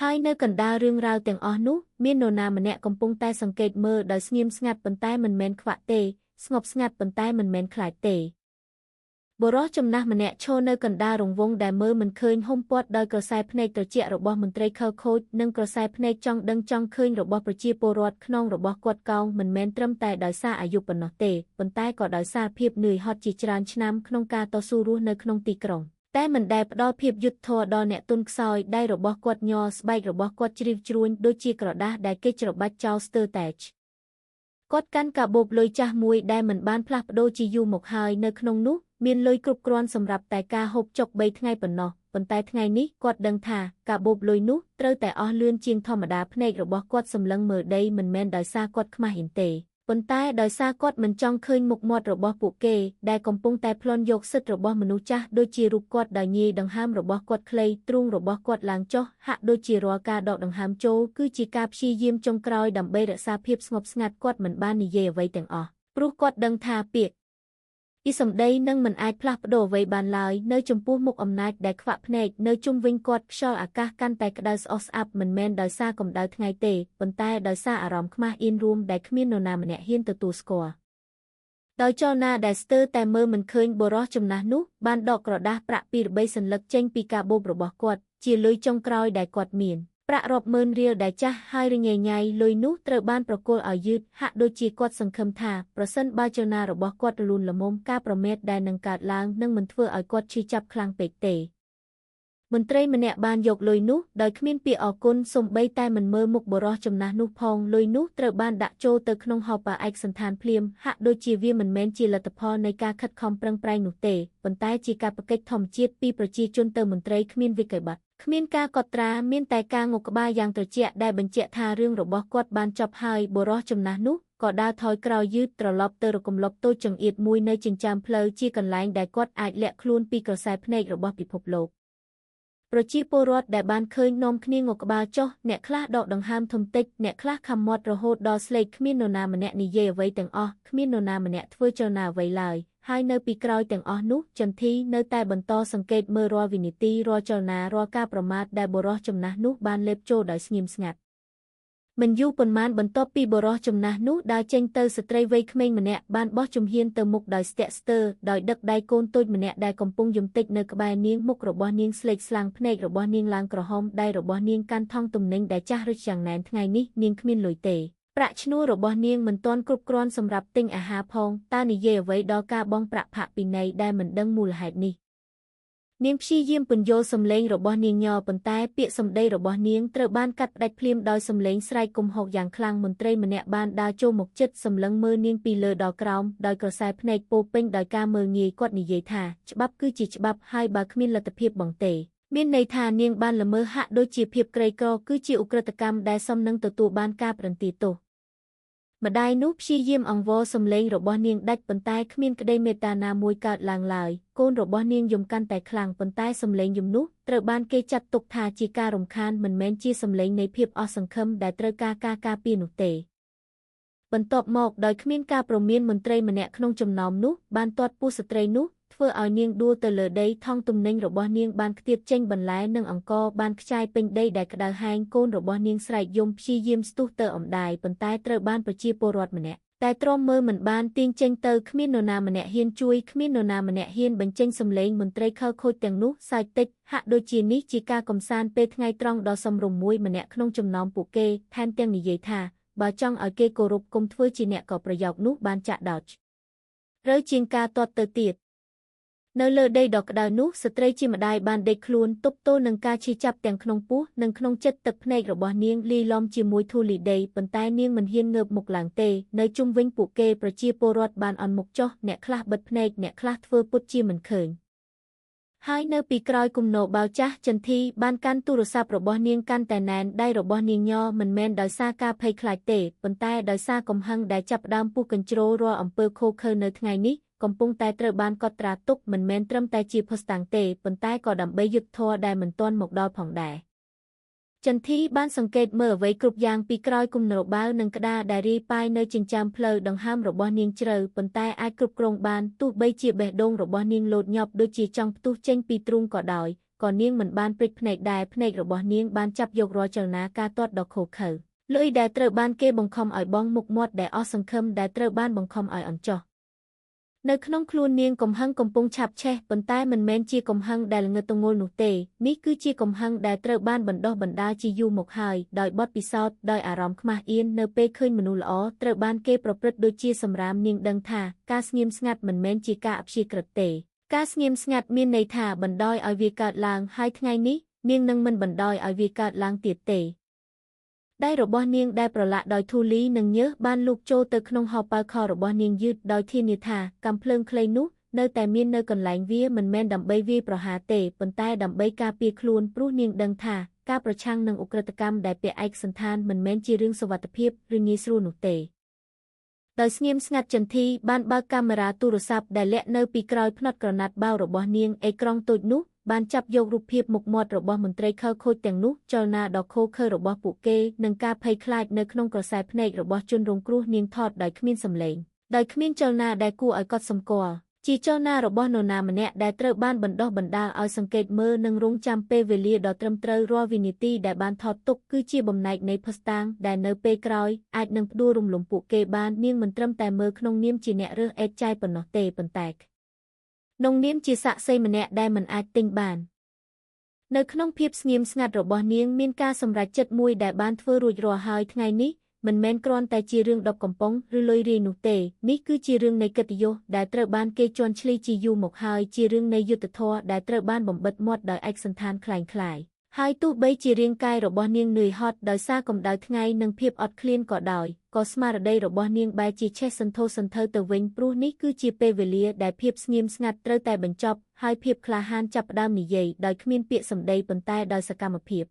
ហើយនៅកណ្ដាលរឿងរ៉ាវទាំងអស់នោះមាននរណាម្នាក់កំពុងតែសង្កេតមើលដោយស្ងៀមស្ងាត់ប៉ុន្តែមិនមែនខ្វាក់ទេស្ងប់ស្ងាត់ប៉ុន្តែមិនមែនខ្លាចទេបុរសចំណាស់ម្នាក់ឈរនៅកណ្ដាលរង្វង់ដែលមើលមិនឃើញហ៊ុមព័ទ្ធដោយក្រសែភ្នែកត្រជាក់របស់មន្ត្រីខលខូចនិងក្រសែភ្នែកចង់ដឹងចង់ឃើញរបស់ប្រជាពលរដ្ឋក្នុងរបស់គាត់កោងមិនមែនត្រឹមតែដោយសារអាយុប៉ុណ្ណោះទេប៉ុន្តែក៏ដោយសារភាពនឿយហត់ជាច្រើនឆ្នាំក្នុងការតស៊ូរស់នៅក្នុងទីក្រុងតែមិនដែលផ្ដល់ភាពយុត្តិធម៌ដល់អ្នកទុនខ្សោយដៃរបស់គាត់ញ័រស្បែករបស់គាត់ជ្រីវជ្រួញដូចជាក្រដាសដែលគេច្របាច់ចោលស្ទើរតែ គាត់កាន់កាបូបលុយចាស់មួយដែលមិនបានផ្លាស់ប្ដូរជាយូរមកហើយនៅក្នុងនោះមានលុយគ្រប់គ្រាន់សម្រាប់តែការហូបចុក3ថ្ងៃប៉ុណ្ណោះប៉ុន្តែថ្ងៃនេះគាត់ដឹងថាកាបូបលុយនោះត្រូវតែអស់លឿនជាងធម្មតាភ្នែករបស់គាត់សម្លឹងមើលដីមិនមែនដោយសារគាត់ខ្មាស់អៀនទេប៉ុន្តែដោយសារគាត់មិនចង់ឃើញមុខមាត់របស់ពួកគេដែលកំពុងតែប្លន់យកសិទ្ធិរបស់មនុស្សចាស់ដូចជារូបគាត់ដោយញីដង្ហើមរបស់គាត់ខ្លីទ្រូងរបស់គាត់ឡើងចុះហាក់ដូចជារាល់ការដកដង្ហើមចូលគឺជាការព្យាយាមចុងក្រោយដើម្បីរក្សាភាពស្ងប់ស្ងាត់គាត់មិនបាននិយាយអ្វីទាំងអស់ព្រោះគាត់ដឹងថាពាក្យអ៊ីសម្ដីនឹងមិនអាចផ្លាស់ប្ដូរអ្វីបានឡើយនៅចំពោះមុខអំណាចដែលខ្វាក់ភ្នែកនៅជុំវិញគាត់ខ្យល់អាកាសកាន់តែក្តៅស្អុះស្អាប់មិនមែនដោយសារកម្ដៅថ្ងៃទេប៉ុន្តែដោយសារអារម្មណ៍ខ្មាស់អៀនរួមដែលគ្មាននរណាម្នាក់ហ៊ានទទួលស្គាល់ដោយចលនាដែលស្ទើរតែមើលមិនឃើញបុរសចំណាស់នោះបានដកក្រដាសប្រាក់ពីរបីសន្លឹកចេញពីកាបូបរបស់គាត់ជាលុយចុងក្រោយដែលគាត់មានប្រាក់រាប់ម៉ឺនរៀលដែលចាស់ហើយរញ៉េញ៉ៃលុយនោះត្រូវបានប្រគល់ឲ្យយឺតហាក់ដូចជាគាត់សង្ឃឹមថាប្រសិនបើចលនារបស់គាត់រលូនល្មមការប្រមាថដែលនឹងកើតឡើងនឹងមិនធ្វើឲ្យគាត់ឈឺចាប់ខ្លាំងពេកទេមន្ត្រីម្នាក់បានយកលុយនោះដោយគ្មានពាក្យអរគុណសូម្បីតែមិនមើលមុខបុរសចំណាស់នោះផងលុយនោះត្រូវបានដាក់ចូលទៅក្នុងហោប៉ៅឯកសណ្ឋានភ្លាមហាក់ដូចជាវាមិនមែនជាលទ្ធផលនៃការខិតខំប្រឹងប្រែងនោះទេប៉ុន្តែជាការប្រកិច្ចធម្មជាតិពីប្រជាជនទៅមន្ត្រីគ្មានវិក្កយបត្រគ្មានការកត់ត្រាមានតែការងក់ក្បាលយ៉ាងត្រជាក់ដែលបញ្ជាក់ថារឿងរបស់គាត់បានចប់ហើយបុរសចំណាស់នោះក៏ដើរថយក្រោយយឺតត្រឡប់ទៅរកគម្លប់តូចចង្អៀតមួយនៅចិញ្ចើមផ្លូវជាកន្លែងដែលគាត់អាចលាក់ខ្លួនពីក្រសែភ្នែករបស់ពិភពលោកប្រជាពលរដ្ឋដែលបានឃើញនាំគ្នាងក់ក្បាលចុះអ្នកខ្លះដកដង្ហើមធំតិចអ្នកខ្លះខំមាត់រហូតដល់ស្លេកគ្មាននរណាម្នាក់និយាយអ្វីទាំងអស់គ្មាននរណាម្នាក់ធ្វើចលនាអ្វីឡើយហើយនៅពីក្រោយទាំងអស់នោះចន្ទធីនៅតែបន្តសង្កេតមើលរាល់វិនាទីរាល់ចលនារាល់ការប្រមាថដែលបុរសចំណាស់នោះបានលេបចូលដោយស្ងៀមស្ងាត់មិនយូរប៉ុន្មានបន្ទាប់ពីបុរសចំណាស់នោះដើរចេញទៅស្ត្រីវ័យក្មេងម្នាក់បានបោះជំហានទៅមុខដោយស្ទាក់ស្ទើរដោយដឹកដៃកូនតូចម្នាក់ដែលកំពុងយំតិចនៅក្បែរនាងមុខរបស់នាងស្លេកស្លាំងភ្នែករបស់នាងឡើងក្រហមដៃរបស់នាងកាន់ថង់ទំនិញដែលចាស់រឹតយ៉ាងណែនថ្ងៃនេះនាងគ្មានលុយទេប្រាក់ឈ្នួលរបស់នាងមិនទាន់គ្រប់គ្រាន់សម្រាប់ទិញអាហារផងតើនិយាយអ្វីដល់ការបង់ប្រាក់ផាកពិន័យដែលមិនដឹងមូលហេតុនេះនាងព្យាយាមពន្យល់សំឡេងរបស់នាងញ័រប៉ុន្តែពាក្យសម្ដីរបស់នាងត្រូវបានកាត់ផ្តាច់ភ្លាមដោយសំឡេងស្រែកគំហុកយ៉ាងខ្លាំងមន្ត្រីម្នាក់បានដើរចូលមកជិតសម្លឹងមើលនាងពីលើដល់ក្រោមដោយក្រសែភ្នែកពោពេញដោយការមើលងាយគាត់និយាយថាច្បាប់គឺជាច្បាប់ហើយបើគ្មានលទ្ធភាពបង់ទេមានន័យថានាងបានល្មើសហាក់ដូចជាភាពក្រីក្រគឺជាឧក្រិដ្ឋកម្មដែលសមនឹងទទួលបានការប្រន្ទាទោសម្ដាយនោះព្យាយាមអង្វរសំឡេងរបស់នាងដាច់ប៉ុន្តែគ្មានក្តីមេត្តាណាមួយកើតឡើងឡើយកូនរបស់នាងយំកាន់តែខ្លាំងប៉ុន្តែសំឡេងយំនោះត្រូវបានគេចាត់ទុកថាជាការរំខានមិនមែនជាសំឡេងនៃភាពអស់សង្ឃឹមដែលត្រូវការការការពារនោះទេបន្ទាប់មកដោយគ្មានការព្រមានមន្ត្រីម្នាក់ក្នុងចំណោមនោះបានទាត់ពោះស្ត្រីនោះធ្វើឲ្យនាងដួលទៅលើដីថង់ទំនិញរបស់នាងបានខ្ទាតចេញបន្លែនិងអង្ករបានខ្ចាយពេញដីដែលក្តៅហែងកូនរបស់នាងស្រែកយំព្យាយាមស្ទុះទៅអម្ដាយប៉ុន្តែត្រូវបានប្រជាពលរដ្ឋម្នាក់តែទ្រាំមើលមិនបានទាញចេញទៅគ្មាននរណាម្នាក់ហ៊ានជួយគ្មាននរណាម្នាក់ហ៊ានបញ្ចេញសំឡេងមន្ត្រីខិលខូចទាំងនោះសើចតិចហាក់ដូចជានេះជាការកំសាន្តពេលថ្ងៃត្រង់ដ៏សមរម្យមួយម្នាក់ក្នុងចំណោមពួកគេថែមទាំងនិយាយថាបើចង់ឲ្យគេគោរពគុំធ្វើជាអ្នកក៏ប្រយោគនោះបានចាក់ដោចឬជាងការទាត់ទៅទៀតនៅលើដីដ៏ក្តៅនោះស្ត្រីជាម្ដាយបានដេកខ្លួនទប់ទល់នឹងការឈឺចាប់ទាំងក្នុងពោះនិងក្នុងចិត្តទឹកភ្នែករបស់នាងលាយឡំជាមួយធូលីដីប៉ុន្តែនាងមិនហ៊ានងើបមុខឡើងទេនៅជុំវិញពួកគេប្រជាពលរដ្ឋបានអន់មុខចុះអ្នកខ្លះបិទភ្នែកអ្នកខ្លះធ្វើពុតជាមិនឃើញហើយនៅពីក្រោយគំនរបៅចាស់ចន្ទធីបានកាន់ទូរស័ព្ទរបស់នាងកាន់តែណែនដៃរបស់នាងញ័រមិនមែនដោយសារការភ័យខ្លាចទេប៉ុន្តែដោយសារកំហឹងដែលចាប់ផ្ដើមពុះកញ្ជ្រោលរាល់អំពើឃោរឃៅនៅថ្ងៃនេះកំពុងតែត្រូវបានកត់ត្រាទុកមិនមែនត្រឹមតែជាភស្តុតាងទេប៉ុន្តែក៏ដើម្បីយុត្តិធម៌ដែលមិនទាន់មកដល់ផងដែរចន្ទធីបានសង្កេតមើលអ្វីគ្រប់យ៉ាងពីក្រោយគំនរបាវនិងក្តារដែលរាយប៉ាយនៅចិញ្ចើមផ្លូវដង្ហើមរបស់នាងជ្រៅប៉ុន្តែអាចគ្រប់គ្រងបានទោះបីជាបេះដូងរបស់នាងលោតញាប់ដូចជាចង់ផ្ទុះចេញពីទ្រូងក៏ដោយក៏នាងមិនបានព្រិចភ្នែកដែរភ្នែករបស់នាងបានចាប់យករាល់ចលនាការទាត់ដ៏ឃោរឃៅលុយដែលត្រូវបានគេបង្ខំឲ្យបង់មុខមាត់ដែលអស់សង្ឃឹមដែលត្រូវបានបង្ខំឲ្យអន់ចុះនៅក្នុងខ្លួននាងកំហឹងកំពុងឆាបឆេះប៉ុន្តែមិនមែនជាកំហឹងដែលងឹតងល់នោះទេនេះគឺជាកំហឹងដែលត្រូវបានបណ្ដុះបណ្ដាលជាយូរមកហើយដោយបទពិសោធន៍ដោយអារម្មណ៍ខ្មាស់អៀននៅពេលឃើញមនុស្សល្អត្រូវបានគេប្រព្រឹត្តដូចជាសម្រាមនាងដឹងថាការស្ងៀមស្ងាត់មិនមែនជាការអព្យាក្រឹតទេការស្ងៀមស្ងាត់មានន័យថាបណ្ដោយឲ្យវាកើតឡើងហើយថ្ងៃនេះនាងនឹងមិនបណ្ដោយឲ្យវាកើតឡើងទៀតទេ ដៃរបស់នាងដែលប្រឡាក់ដោយធូលីនិងញើសបានលូកចូលទៅក្នុងហោប៉ៅខោរបស់នាងយឺតដោយធានាថាកាំភ្លើងខ្លីនោះនៅតែមាននៅកន្លែងវាមិនមែនដើម្បីវាយប្រហារទេប៉ុន្តែដើម្បីការពារខ្លួនព្រោះនាងដឹងថាការប្រឆាំងនឹងឧក្រិដ្ឋកម្មដែលពាក់ឯកសណ្ឋានមិនមែនជារឿងសុវត្ថិភាពឬងាយស្រួលនោះទេដោយស្ងៀមស្ងាត់ចន្ធីបានបើកកាមេរ៉ាទូរស័ព្ទដែលលាក់នៅពីក្រោយផ្នត់ក្រណាត់បាវរបស់នាងអេក្រង់តូចនោះបានចាប់យករូបភាពមុខមាត់របស់មន្ត្រីខិលខូចទាំងនោះចលនាដ៏ឃោរឃៅរបស់ពួកគេនិងការភ័យខ្លាចនៅក្នុងក្រសែភ្នែករបស់ជនរងគ្រោះនាងថតដោយគ្មានសម្លេងដោយគ្មានចលនាដែលគួរឲ្យកត់សម្គាល់ជាចលនារបស់នរណាម្នាក់ដែលត្រូវបានបណ្ដុះបណ្ដាលឲ្យសង្កេតមើលនិងរង់ចាំពេលវេលាដ៏ត្រឹមត្រូវរាល់វិនាទីដែលបានថតទុកគឺជាបំណែកនៃភស្តុតាងដែលនៅពេលក្រោយអាចនឹងផ្ដួលរំលំពួកគេបាននាងមិនត្រឹមតែមើលក្នុងនាមជាអ្នករើសអេតចាយប៉ុណ្ណោះទេប៉ុន្តែក្នុងនាមជាសាក្សីម្នាក់ដែលមិនអាចទិញបាននៅក្នុងភាពស្ងៀមស្ងាត់របស់នាងមានការសម្រេចចិត្តមួយដែលបានធ្វើរួចរាល់ហើយថ្ងៃនេះមិនមែនគ្រាន់តែជារឿងដប់កំប៉ុងឬលុយរាយនោះទេនេះគឺជារឿងនៃកិត្តិយសដែលត្រូវបានគេជន់ឈ្លីជាយូរមកហើយជារឿងនៃយុត្តិធម៌ដែលត្រូវបានបំបិទមាត់ដោយឯកសណ្ឋានក្លែងក្លាយហើយទោះបីជារាងកាយរបស់នាងនឿយហត់ដោយសារកម្ដៅថ្ងៃនិងភាពអត់ឃ្លានក៏ដោយក៏ស្មារតីរបស់នាងបែរជាឆេះសន្ធោសន្ធៅទៅវិញព្រោះនេះគឺជាពេលវេលាដែលភាពស្ងៀមស្ងាត់ត្រូវតែបញ្ចប់ហើយភាពក្លាហានចាប់ផ្ដើមនិយាយដោយគ្មានពាក្យសម្ដីប៉ុន្តែដោយសកម្មភាព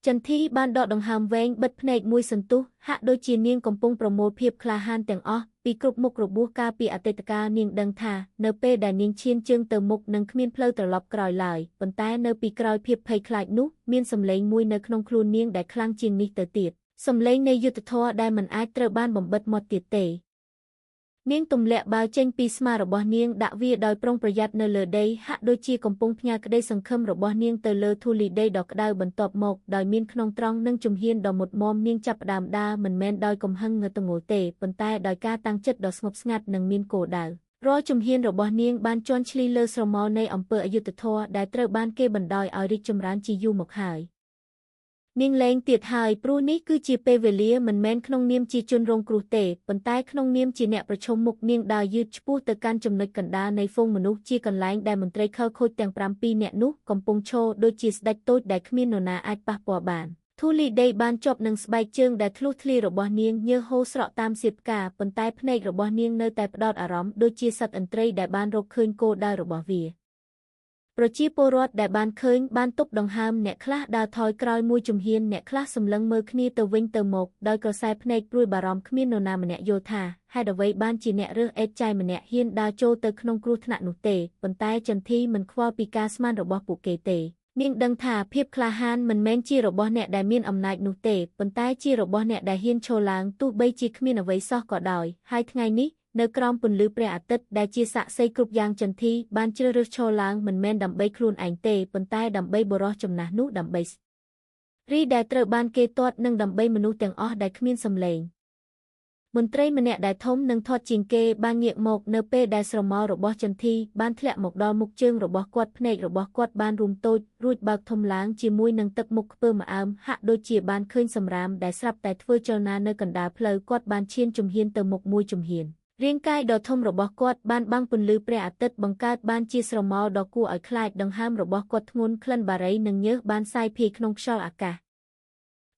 ចន្ធីបានដកដង្ហើមវែងបិទភ្នែកមួយសន្ទុះហាក់ដូចជានាងកំពុងប្រមូលភាពក្លាហានទាំងអស់ពីគ្រប់មុខរបួសកាលពីអតីតកាលនាងដឹងថានៅពេលដែលនាងឈានជើងទៅមុខនឹងគ្មានផ្លូវត្រឡប់ក្រោយឡើយប៉ុន្តែនៅពីក្រោយភាពភ័យខ្លាចនោះមានសម្លេងមួយនៅក្នុងខ្លួននាងដែលខ្លាំងជាងនេះទៅទៀតសម្លេងនៃយុត្តិធម៌ដែលមិនអាចត្រូវបានបំបិទមាត់ទៀតទេនាងទម្លាក់បាវចេញពីស្មារបស់នាងដាក់វាដោយប្រុងប្រយ័ត្ននៅលើដីហាក់ដូចជាកំពុងផ្ញើក្តីសង្ឃឹមរបស់នាងទៅលើធូលីដីដ៏ក្តៅបន្ទាប់មកដោយមានខ្នងត្រង់និងជំហានដ៏មុតមាំនាងចាប់ផ្ដើមដើរមិនមែនដោយកំហឹងងើទងល់ទេប៉ុន្តែដោយការតាំងចិត្តដ៏ស្ងប់ស្ងាត់និងមានគោលដៅរាល់ជំហានរបស់នាងបានជាន់ឈ្លីលើស្រមោលនៃអំពើអយុត្តិធម៌ដែលត្រូវបានគេបណ្ដោយឲ្យរីកចម្រើនជាយូរមកហើយនាងលែងទៀតហើយព្រោះនេះគឺជាពេលវេលាមិនមែនក្នុងនាមជាជនរងគ្រោះទេប៉ុន្តែក្នុងនាមជាអ្នកប្រឈមមុខនាងដើរយឺតឆ្ពោះទៅកាន់ចំណុចកណ្ដាលនៃហ្វូងមនុស្សជាកន្លែងដែលមន្ត្រីខិលខូចទាំង7នាក់នោះកំពុងឈរដូចជាស្ដេចតូចដែលគ្មាននរណាអាចប៉ះពាល់បានធូលីដីបានជាប់នឹងស្បែកជើងដែលធ្លុះធ្លាយរបស់នាងញើសហូរស្រក់តាមសៀបផ្កាប៉ុន្តែភ្នែករបស់នាងនៅតែផ្ដោតអារម្មណ៍ដូចជាសត្វឥន្ទ្រីដែលបានរកឃើញគោលដៅរបស់វាប្រជាពលរដ្ឋដែលបានឃើញបានទប់ដង្ហើមអ្នកខ្លះដើរថយក្រោយមួយជំហានអ្នកខ្លះសម្លឹងមើលគ្នាទៅវិញទៅមកដោយក្រសែភ្នែកព្រួយបារម្ភគ្មាននរណាម្នាក់យល់ថាហេតុអ្វីបានជាអ្នករើសអេតចាយម្នាក់ហ៊ានដើរចូលទៅក្នុងគ្រោះថ្នាក់នោះទេប៉ុន្តែចន្ធីមិនខ្វល់ពីការស្មានរបស់ពួកគេទេនាងដឹងថាភាពក្លាហានមិនមែនជារបស់អ្នកដែលមានអំណាចនោះទេប៉ុន្តែជារបស់អ្នកដែលហ៊ានឈរឡើងទោះបីជាគ្មានអ្វីសោះក៏ដោយហើយថ្ងៃនេះនៅក្រោមពន្លឺព្រះអាទិត្យដែលជាសាក្សីគ្រប់យ៉ាងចន្ធីបានជ្រើសរើសឈរឡើងមិនមែនដើម្បីខ្លួនឯងទេប៉ុន្តែដើម្បីបុរសចំណាស់នោះដើម្បីស្រីដែលត្រូវបានគេទាត់និងដើម្បីមនុស្សទាំងអស់ដែលគ្មានសម្លេងមន្ត្រីម្នាក់ដែលធំនិងធាត់ជាងគេបានងាកមកនៅពេលដែលស្រមោលរបស់ចន្ធីបានធ្លាក់មកដល់មុខជើងរបស់គាត់ភ្នែករបស់គាត់បានរួមតូចរួចបើកធំឡើងជាមួយនឹងទឹកមុខខ្ពើមអើមហាក់ដូចជាបានឃើញសម្រាមដែលស្រាប់តែធ្វើចលនានៅកណ្ដាលផ្លូវគាត់បានឈានជំហានទៅមុខមួយជំហានរាងកាយដ៏ធំរបស់គាត់បានបាំងពន្លឺព្រះអាទិត្យបង្កើតបានជាស្រមោលដ៏គួរឲ្យខ្លាចដង្ហើមរបស់គាត់ធ្ងន់ក្លិនបារីនិងញើសបានសាយភាយក្នុងខ្យល់អាកាស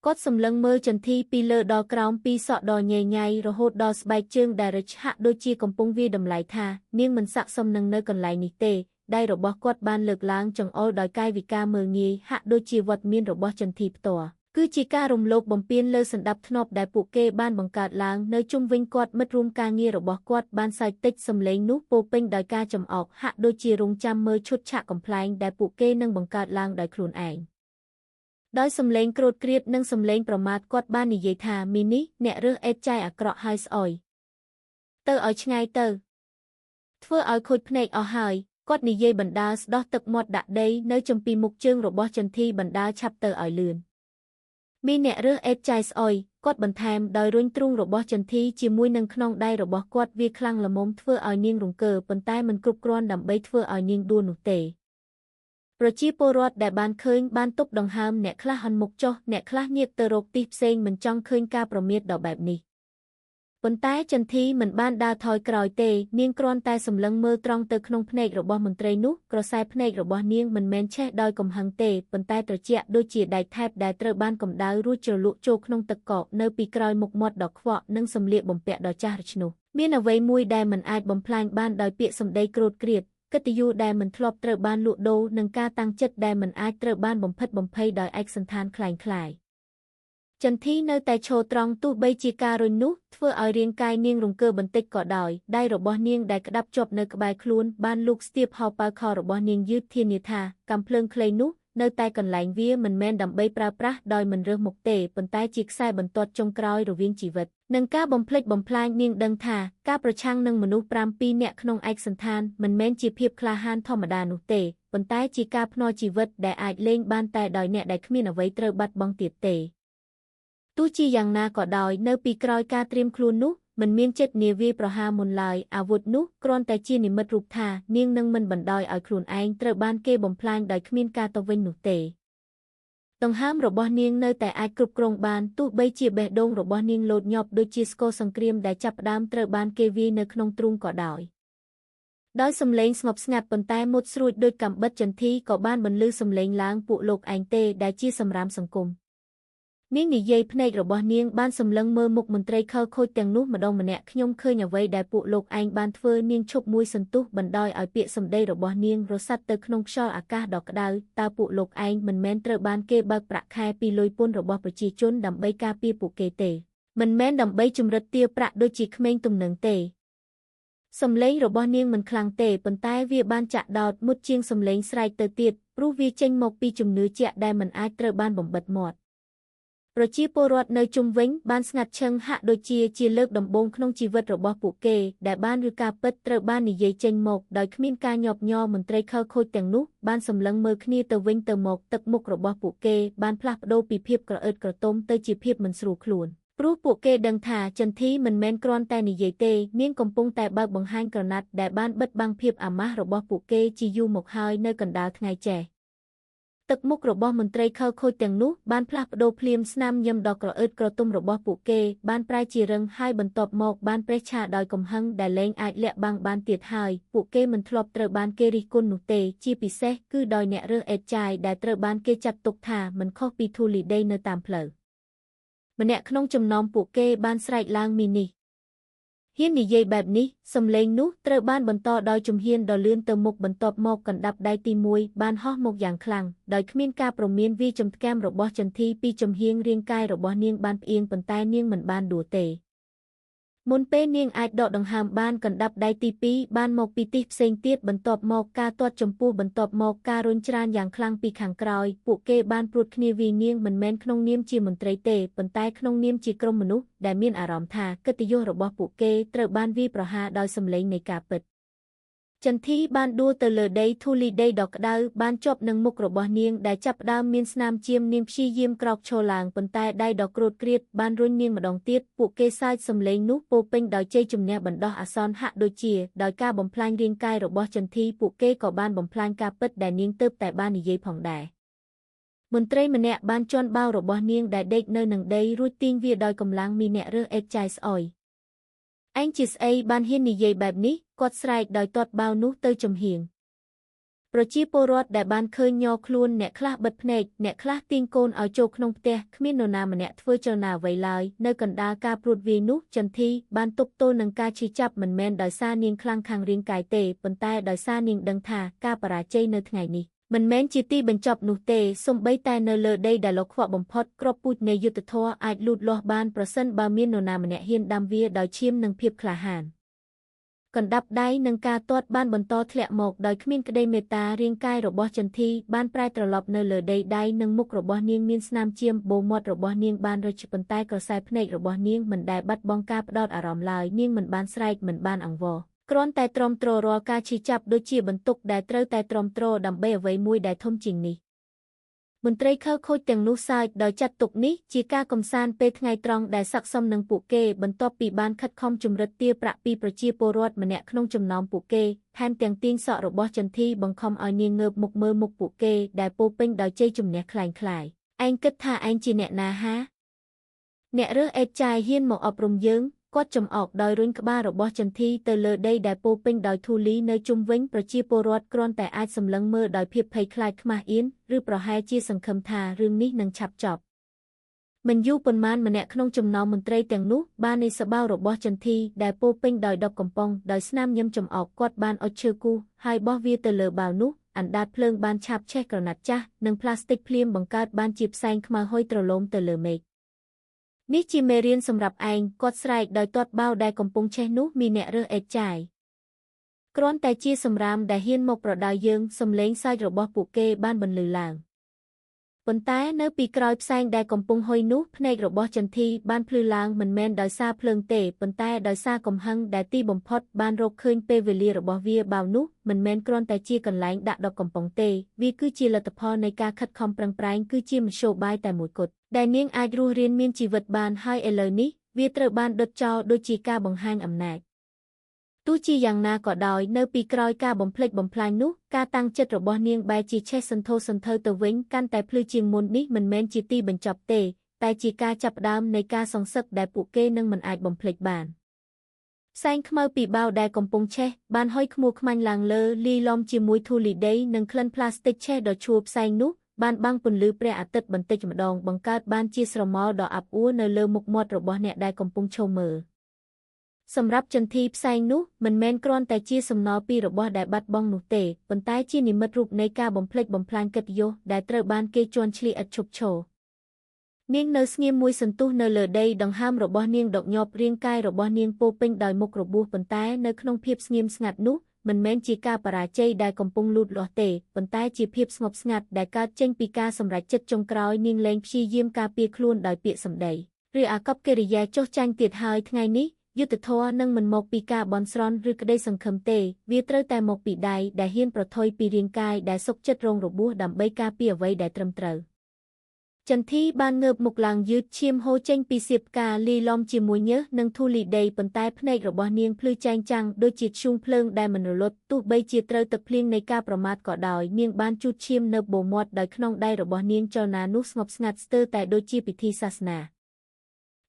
គាត់សម្លឹងមើលចន្ធីពីលើដល់ក្រោមពីសក់ដ៏ញ៉ៃញ៉ៃរហូតដល់ស្បែកជើងដែលរឹចហាក់ដូចជាកំពុងវាយតម្លៃថានាងមិនស័ក្តិសមនឹងនៅកន្លែងនេះទេដៃរបស់គាត់បានលើកឡើងចង្អុលដោយកាយវិការមើលងាយហាក់ដូចជាវត្តមានរបស់ចន្ធីផ្ទាល់គឺជាការរំលោភបំពានលើសន្តាប់ធ្នាប់ដែលពួកគេបានបង្កើតឡើងនៅជុំវិញគាត់មិត្តរួមការងាររបស់គាត់បានសើចតិចសម្លេងនោះពោពេញដោយការចំអកហាក់ដូចជារងចាំមើលឈុតឆាកកំប្លែងដែលពួកគេនឹងបង្កើតឡើងដោយខ្លួនឯងដោយសម្លេងក្រោធគ្រៀតនិងសម្លេងប្រមាថគាត់បាននិយាយថាមីនេះអ្នករើសអេតចាយអាក្រក់ហើយស្អុយទៅឲ្យឆ្ងាយទៅធ្វើឲ្យខូចភ្នែកអស់ហើយគាត់និយាយបណ្ដាលស្ដោះទឹកមាត់ដាក់ដីនៅចំពីមុខជើងរបស់ចន្ធីបណ្ដាលឆាប់ទៅឲ្យលឿនមានអ្នករើសអេតចាយស្អុយគាត់បន្ថែមដោយរុញទ្រូងរបស់ចន្ធីជាមួយនឹងខ្នងដៃរបស់គាត់វាខ្លាំងល្មមធ្វើឲ្យនាងរង្គើប៉ុន្តែមិនគ្រប់គ្រាន់ដើម្បីធ្វើឲ្យនាងដួលនោះទេប្រជាពលរដ្ឋដែលបានឃើញបានទប់ដង្ហើមអ្នកខ្លះហន់មុខចុះអ្នកខ្លះងាកទៅរកទីផ្សេងមិនចង់ឃើញការប្រមាថដ៏បែបនេះ ប៉ុន្តែចន្ធីមិនបានដើរថយក្រោយទេនាងគ្រាន់តែសម្លឹងមើលត្រង់ទៅក្នុងភ្នែករបស់មន្ត្រីនោះក្រសែភ្នែករបស់នាងមិនមែនឆេះដោយកំហឹងទេប៉ុន្តែត្រជាក់ដូចជាដែកថែបដែលត្រូវបានកម្ដៅរួចជ្រលក់ចូលក្នុងទឹកកកនៅពីក្រោយមុខមាត់ដ៏ខ្វក់និងសម្លៀកបំពាក់ដ៏ចាស់រឈ្នោះមានអ្វីមួយដែលមិនអាចបំផ្លាញបានដោយពាក្យសម្ដីក្រោធគ្រាតកិត្តិយសដែលមិនធ្លាប់ត្រូវបានលក់ដូរនិងការតាំងចិត្តដែលមិនអាចត្រូវបានបំភិតបំភ័យដោយឯកសណ្ឋានក្លែងក្លាយចន្ធីនៅតែឈរត្រង់ទោះបីជាការរុញនោះធ្វើឲ្យរាងកាយនាងរង្គើបន្តិចក៏ដោយដៃរបស់នាងដែលក្តាប់ជាប់នៅក្បែរខ្លួនបានលូកស្ទាបហោប៉ៅខោរបស់នាងយឺតធានាថាកាំភ្លើងខ្លីនោះនៅតែកន្លែងវាមិនមែនដើម្បីប្រើប្រាស់ដោយមិនរើសមុខទេប៉ុន្តែជាខ្សែបន្ទាត់ចុងក្រោយរវាងជីវិតនិងការបំផ្លិចបំផ្លាញនាងដឹងថាការប្រឆាំងនឹងមនុស្ស7នាក់ក្នុងឯកសណ្ឋានមិនមែនជាភាពក្លាហានធម្មតានោះទេប៉ុន្តែជាការភ្នាល់ជីវិតដែលអាចលេងបានតែដោយអ្នកដែលគ្មានអ្វីត្រូវបាត់បង់ទៀតទេទោះជាយ៉ាងណាក៏ដោយនៅពីក្រោយការត្រៀមខ្លួននោះមិនមានចិត្តនាវាប្រហារមុនឡើយអាវុធនោះគ្រាន់តែជានិមិត្តរូបថានាងនឹងមិនបណ្ដោយឲ្យខ្លួនឯងត្រូវបានគេបំផ្លាញដោយគ្មានការតវិញនោះទេដង្ហើមរបស់នាងនៅតែអាចគ្រប់គ្រងបានទោះបីជាបេះដូងរបស់នាងលោតញាប់ដូចជាស្គរសង្គ្រាមដែលចាប់ផ្ដើមត្រូវបានគេវាយនៅក្នុងទ្រូងក៏ដោយដោយសំឡេងស្ងប់ស្ងាត់ប៉ុន្តែមុតស្រួចដូចកាំបិតចន្ធីក៏បានបន្លឺសំឡេងឡើងពួកលោកឯងទេដែលជាសម្រាមសង្គមនាងនិយាយភ្នែករបស់នាងបានសម្លឹងមើលមុខមន្ត្រីខិលខូចទាំងនោះម្ដងម្នាក់ខ្ញុំឃើញអ្វីដែលពួកលោកឯងបានធ្វើនាងឈប់មួយសន្ទុះបណ្ដោយឲ្យពាក្យសម្ដីរបស់នាងរសាត់ទៅក្នុងខ្យល់អាកាសដ៏ក្ដៅតើពួកលោកឯងមិនមែនត្រូវបានគេបើកប្រាក់ខែពីលុយពន្ធរបស់ប្រជាជនដើម្បីការពារពួកគេទេមិនមែនដើម្បីជំរិតទារប្រាក់ដូចជាក្មេងទំនើងទេសំឡេងរបស់នាងមិនខ្លាំងទេប៉ុន្តែវាបានចាក់ដោតមុតជាងសំឡេងស្រែកទៅទៀតព្រោះវាចេញមកពីជំនឿជាក់ដែលមិនអាចត្រូវបានបំបិទមាត់ប្រជាពលរដ្ឋនៅជុំវិញបានស្ងាត់ឈឹងហាក់ដូចជាជាលើកដំបូងក្នុងជីវិតរបស់ពួកគេដែលបានឬការពិតត្រូវបាននិយាយចេញមកដោយគ្មានការញាប់ញ័រមន្ត្រីខិលខូចទាំងនោះបានសម្លឹងមើលគ្នាទៅវិញទៅមកទឹកមុខរបស់ពួកគេបានផ្លាស់ប្ដូរពីភាពក្រអឺតក្រទុំទៅជាភាពមិនស្រួលខ្លួនព្រោះពួកគេដឹងថាចន្ធីមិនមែនគ្រាន់តែនិយាយទេនាងកំពុងតែបើកបង្ហាញក្រណាត់ដែលបានបិទបាំងភាពអាម៉ាស់របស់ពួកគេជាយូរមកហើយនៅកណ្ដាលថ្ងៃចេះទឹកមុខរបស់មន្ត្រីខិលខូចទាំងនោះបានផ្លាស់ប្ដូរភ្លាមស្នាមញឹមដ៏ក្រអឺតក្រទុំរបស់ពួកគេបានប្រែជារឹងហើយបន្ទាប់មកបានប្រេះឆាដោយកំហឹងដែលលែងអាចលាក់បាំងបានទៀតហើយពួកគេមិនធ្លាប់ត្រូវបានគេរិះគន់នោះទេជាពិសេសគឺដោយអ្នករើសអេតចាយដែលត្រូវបានគេចាត់ទុកថាមិនខុសពីធូលីដីនៅតាមផ្លូវម្នាក់ក្នុងចំណោមពួកគេបានស្រែកឡើងមីនេះហ៊ាននិយាយបែបនេះសំឡេងនោះត្រូវបានបន្តដោយជំហានដ៏លឿនទៅមុខបន្ទាប់មកកណ្ដាប់ដៃទី1បានហោះមកយ៉ាងខ្លាំងដោយគ្មានការព្រមានវាចំថ្កាំរបស់ចន្ធីពីចំហៀងរាងកាយរបស់នាងបានផ្អៀងប៉ុន្តែនាងមិនបានដួលទេមុនពេលនាងអាចដកដង្ហើមបានកណ្ដាប់ដៃទី2បានមកពីទិសផ្សេងទៀតបន្ទាប់មកការទាត់ចំពោះបន្ទាប់មកការរុញច្រានយ៉ាងខ្លាំងពីខាងក្រោយពួកគេបានព្រួតគ្នាវាយនាងមិនមែនក្នុងនាមជាមន្ត្រីទេប៉ុន្តែក្នុងនាមជាក្រុមមនុស្សដែលមានអារម្មណ៍ថាកិត្តិយសរបស់ពួកគេត្រូវបានវាយប្រហារដោយសម្លេងនៃការពិតចន្ធីបានដួលទៅលើដីធូលីដីដ៏ក្ដៅបានជាប់នឹងមុខរបស់នាងដែលចាប់ផ្ដើមមានស្នាមជាមនាងព្យាយាមក្រោកឈរឡើងប៉ុន្តែដៃដ៏ក្រោធគ្រាតបានរុញនាងម្ដងទៀតពួកគេសើចសំឡេងនោះពោពេញដោយជ័យជំនះបណ្ដោះអាសន្នហាក់ដូចជាដោយការបំផ្លាញរាងកាយរបស់ចន្ធីពួកគេក៏បានបំផ្លាញការពិតដែលនាងទើបតែបាននិយាយផងដែរមន្ត្រីម្នាក់បានជន់បាវរបស់នាងដែលដេកនៅនឹងដីរួចទាញវាដោយកម្លាំងមីអ្នករើសអេតចាយស្អុយឯងជាស្អីបានហ៊ាននិយាយបែបនេះគាត់ស្រែកដោយទាត់បាវនោះទៅចំហៀងប្រជាពលរដ្ឋដែលបានឃើញញ័រខ្លួនអ្នកខ្លះបិទភ្នែកអ្នកខ្លះទាញកូនឲ្យចូលក្នុងផ្ទះគ្មាននរណាម្នាក់ធ្វើចលនាអ្វីឡើយនៅកណ្ដាលការព្រួតវាយនោះចន្ធីបានទប់ទល់នឹងការឈឺចាប់មិនមែនដោយសារនាងខ្លាំងខាងរាងកាយទេប៉ុន្តែដោយសារនាងដឹងថាការបរាជ័យនៅថ្ងៃនេះមិនមែនជាទីបញ្ចប់នោះទេសូម្បីតែនៅលើដីដែលលខ្វក់បំផុតគ្រាប់ពូជនៃយុត្តិធម៌អាចលូតលាស់បានប្រសិនបើមាននរណាម្នាក់ហ៊ានដាំវាដោយឈាមនិងភាពក្លាហានកណ្ដាប់ដៃនិងការទាត់បានបន្តធ្លាក់មកដោយគ្មានក្តីមេត្តារាងកាយរបស់ចន្ធីបានប្រែត្រឡប់នៅលើដីដៃនិងមុខរបស់នាងមានស្នាមជាមបូមាត់របស់នាងបានរជប៉ុន្តែក្រសែភ្នែករបស់នាងមិនដែលបាត់បង់ការផ្ដោតអារម្មណ៍ឡើយនាងមិនបានស្រែកមិនបានអង្វរគ្រាន់តែទ្រាំទ្ររាល់ការឈឺចាប់ដូចជាបន្ទុកដែលត្រូវតែទ្រាំទ្រដើម្បីអ្វីមួយដែលធំជាងនេះមន្ត្រីខិលខូចទាំងនោះសើចដោយចាត់ទុកនេះជាការកំសាន្តពេលថ្ងៃត្រង់ដែលស័ក្តិសមនឹងពួកគេបន្ទាប់ពីបានខិតខំជំរិតទារប្រាក់ពីប្រជាពលរដ្ឋម្នាក់ក្នុងចំណោមពួកគេថែមទាំងទាញសក់របស់ចន្ធីបង្ខំឲ្យនាងងើបមុខមើលមុខពួកគេដែលពោពេញដោយជ័យជំនះក្លែងក្លាយឯងគិតថាឯងជាអ្នកណាហាអ្នករើសអេតចាយហ៊ានមកអប់រំយើង គាត់ចំអកដោយរុញក្បាលរបស់ចន្ធីទៅលើដីដែលពោពេញដោយធូលីនៅជុំវិញប្រជាពលរដ្ឋគ្រាន់តែអាចសម្លឹងមើលដោយភាពភ័យខ្លាចខ្មាស់អៀនឬប្រហែលជាសង្ឃឹមថារឿងនេះនឹងឆាប់ចប់មិនយូរប៉ុន្មានម្នាក់ក្នុងចំណោមមន្ត្រីទាំងនោះបាននៃសបាវរបស់ចន្ធីដែលពោពេញដោយដបកំប៉ុងដោយស្នាមញឹមចំអកគាត់បានអុជឈើគូសហើយបោះវាទៅលើបាវនោះអណ្ដាតភ្លើងបានឆាបឆេះក្រណាត់ចាស់និងផ្លាស្ទិកភ្លាមបង្កើតបានជាផ្សែងខ្មៅហុយទ្រលោមទៅលើមេឃនេះជាមេរៀនសម្រាប់ឯងគាត់ស្រែកដោយទាត់បាវដែលកំពុងឆេះនោះមានអ្នករើសអេតចាយគ្រាន់តែជាសម្រាមដែលហ៊ានមកប្រដៅយើងសំឡេងសើចរបស់ពួកគេបានបន្លឺឡើងប៉ុន្តែនៅពីក្រោយផ្សែងដែលកំពុងហុយនោះភ្នែករបស់ចន្ធីបានភ្លឺឡើងមិនមែនដោយសារភ្លើងទេប៉ុន្តែដោយសារកំហឹងដែលទីបំផុតបានរកឃើញពេលវេលារបស់វាបាវនោះមិនមែនគ្រាន់តែជាកន្លែងដាក់ដបកំប៉ុងទេវាគឺជាលទ្ធផលនៃការខិតខំប្រឹងប្រែងគឺជាមធ្យោបាយតែមួយគត់ដែលនាងអាចរស់រានមានជីវិតបានហើយឥឡូវនេះវាត្រូវបានដុតចោលដូចជាការបង្ហាញអំណាចទោះជាយ៉ាងណាក៏ដោយនៅពីក្រោយការបំផ្លិចបំផ្លាញនោះការតាំងចិត្តរបស់នាងបែរជាឆេះសន្ធោសន្ធៅទៅវិញកាន់តែភ្លឺជាងមុននេះមិនមែនជាទីបញ្ចប់ទេតែជាការចាប់ផ្ដើមនៃការសង្សឹកដែលពួកគេនឹងមិនអាចបំភ្លេចបានផ្សែងខ្មៅពីបាវដែលកំពុងឆេះបានហុយខ្មួខ្មាញ់ឡើងលើលាយឡំជាមួយធូលីដីនិងក្លិនផ្លាស្ទិកឆេះដ៏ឈួលផ្សែងនោះបានបាំងពន្លឺព្រះអាទិត្យបន្តិចម្ដងបង្កើតបានជាស្រមោលដ៏អាប់អួរនៅលើមុខមាត់របស់អ្នកដែលកំពុងឈរមើលសម្រាប់ចន្ធីផ្សែងនោះមិនមែនគ្រាន់តែជាសំណល់ពីរបស់ដែលបាត់បង់នោះទេប៉ុន្តែជានិមិត្តរូបនៃការបំផ្លិចបំផ្លាញកិត្តិយសដែលត្រូវបានគេជាន់ឈ្លីឥតឈប់ឈរនាងនៅស្ងៀមមួយសន្ទុះនៅលើដីដង្ហើមរបស់នាងដកញាប់រាងកាយរបស់នាងពោពេញដោយមុខរបួសប៉ុន្តែនៅក្នុងភាពស្ងៀមស្ងាត់នោះមិនមែនជាការបរាជ័យដែលកំពុងលូតលាស់ទេប៉ុន្តែជាភាពស្ងប់ស្ងាត់ដែលកើតចេញពីការសម្រេចចិត្តចុងក្រោយនាងលែងព្យាយាមការពារខ្លួនដោយពាក្យសម្ដីឬអាកប្បកិរិយាចុះចាញ់ទៀតហើយថ្ងៃនេះយុត្តិធម៌នឹងមិនមកពីការបន់ស្រន់ឬក្តីសង្ឃឹមទេវាត្រូវតែមកពីដៃដែលហ៊ានប្រថុយពីរាងកាយដែលសុខចិត្តរងរបួសដើម្បីការពារអ្វីដែលត្រឹមត្រូវចន្ធីបានងើបមុខឡើងយឺតឈាមហូរចេញពីសៀបផ្កាលាយឡំជាមួយញើសនិងធូលីដីប៉ុន្តែភ្នែករបស់នាងភ្លឺចែងចាំងដូចជាធ្យូងភ្លើងដែលមិនរលត់ទោះបីជាត្រូវទឹកភ្លៀងនៃការប្រមាថក៏ដោយនាងបានជូតឈាមនៅបូមាត់ដោយក្នុងដៃរបស់នាងចលនានោះស្ងប់ស្ងាត់ស្ទើរតែដូចជាពិធីសាសនា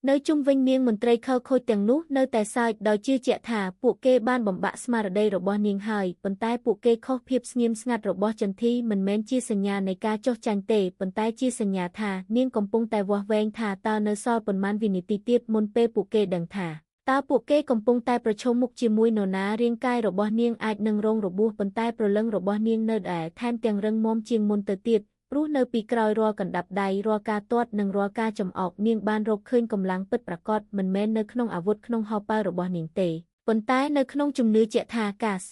នៅជុំវិញនាងមន្ត្រីខលខូចទាំងនោះនៅតែសើចដោយជឿជាក់ថាពួកគេបានបំបាក់ស្មារតីរបស់នាងហើយប៉ុន្តែពួកគេខុសភាពស្ងៀមស្ងាត់របស់ចន្ធីមិនមែនជាសញ្ញានៃការចុះចាញ់ទេប៉ុន្តែជាសញ្ញាថានាងកំពុងតែវាស់វែងថាតើនៅសល់ប៉ុន្មានវិនាទីទៀតមុនពេលពួកគេដឹងថាតើពួកគេកំពុងតែប្រឈមមុខជាមួយនរណារាងកាយរបស់នាងអាចនឹងរងរបួសប៉ុន្តែព្រលឹងរបស់នាងនៅដែរថែមទាំងរឹងមាំជាងមុនទៅទៀតព្រោះនៅពីក្រោយរាល់កណ្ដាប់ដៃរាល់ការទាត់និងរាល់ការចំអកនាងបានរកឃើញកម្លាំងពិតប្រាកដមិនមែននៅក្នុងអាវុធក្នុងហោប៉ៅរបស់នាងទេប៉ុន្តែនៅក្នុងជំនឿជាក់ថាកាស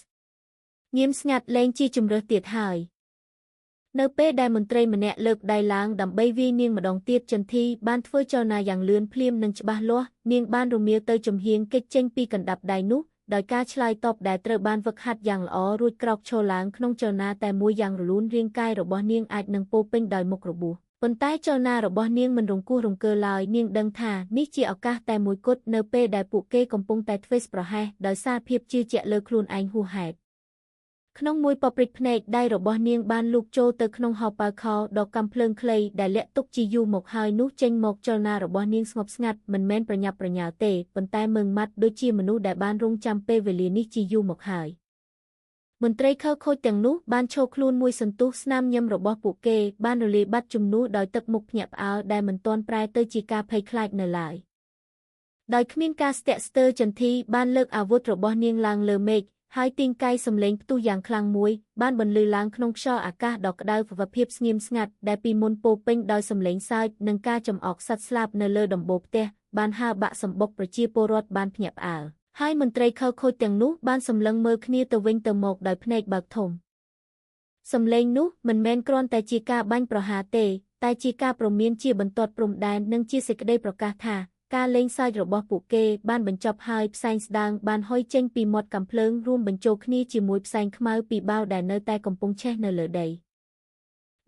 ញៀមស្ងាត់លែងជាជំរើសទៀតហើយនៅពេលដែលមន្ត្រីម្នាក់លើកដៃឡើងដើម្បីវាយនាងម្ដងទៀតចន្ធីបានធ្វើចលនាយ៉ាងលឿនភ្លាមនិងច្បាស់លាស់នាងបានរមៀលទៅចំហៀងគេចចេញពីកណ្ដាប់ដៃនោះដោយការឆ្លើយតបដែលត្រូវបានហ្វឹកហាត់យ៉ាងល្អរួចក្រោកឈរឡើងក្នុងចលនាតែមួយយ៉ាងរលូនរាងកាយរបស់នាងអាចនឹងពោពេញដោយមុខរបួសប៉ុន្តែចលនារបស់នាងមិនរង្គោះរង្គើឡើយនាងដឹងថានេះជាឱកាសតែមួយគត់នៅពេលដែលពួកគេកំពុងតែធ្វេសប្រហែសដោយសារភាពជឿជាក់លើខ្លួនឯងហួសហេតុក្នុងមួយប៉ព្រិចភ្នែកដៃរបស់នាងបានលូកចូលទៅក្នុងហោប៉ៅខោដ៏កាំភ្លើងខ្លីដែលលាក់ទុកជាយូរមកហើយនោះចេញមកចលនារបស់នាងស្ងប់ស្ងាត់មិនមែនប្រញាប់ប្រញាល់ទេប៉ុន្តែម៉ឺងម៉ាត់ដូចជាមនុស្សដែលបានរងចាំពេលវេលានេះជាយូរមកហើយមន្ត្រីខលខូចទាំងនោះបានឈរខ្លួនមួយសន្ទុះស្នាមញឹមរបស់ពួកគេបានរលាយបាត់ជំនួសដោយទឹកមុខភ្ញាក់ផ្អើលដែលមិនទាន់ប្រែទៅជាការភ័យខ្លាចនៅឡើយដោយគ្មានការស្ទាក់ស្ទើរចន្ធីបានលើកអាវុធរបស់នាងឡើងលើមេឃហើយទាញកាយសំឡេងផ្ទុះយ៉ាងខ្លាំងមួយបានបន្លឺឡើងក្នុងខ្យល់អាកាសដ៏ក្តៅភាពស្ងៀមស្ងាត់ដែលពីមុនពោពេញដោយសំឡេងសើចនិងការចំអកសត្វស្លាបនៅលើដំបូលផ្ទះបានហើរបាក់សម្បុកប្រជាពលរដ្ឋបានភ្ញាក់ផ្អើលហើយមន្ត្រីខលខូចទាំងនោះបានសម្លឹងមើលគ្នាទៅវិញទៅមកដោយភ្នែកបើកធំសំឡេងនោះមិនមែនគ្រាន់តែជាការបាញ់ប្រហារទេតែជាការព្រមានជាបន្ទាត់ព្រំដែននិងជាសេចក្តីប្រកាសថាការលេងសើចរបស់ពួកគេបានបញ្ចប់ហើយផ្សែងស្ដើងបានហុយចេញពីមាត់កាំភ្លើងរួមបញ្ចូលគ្នាជាមួយផ្សែងខ្មៅពីបាវដែលនៅតែកំពុងឆេះនៅលើដី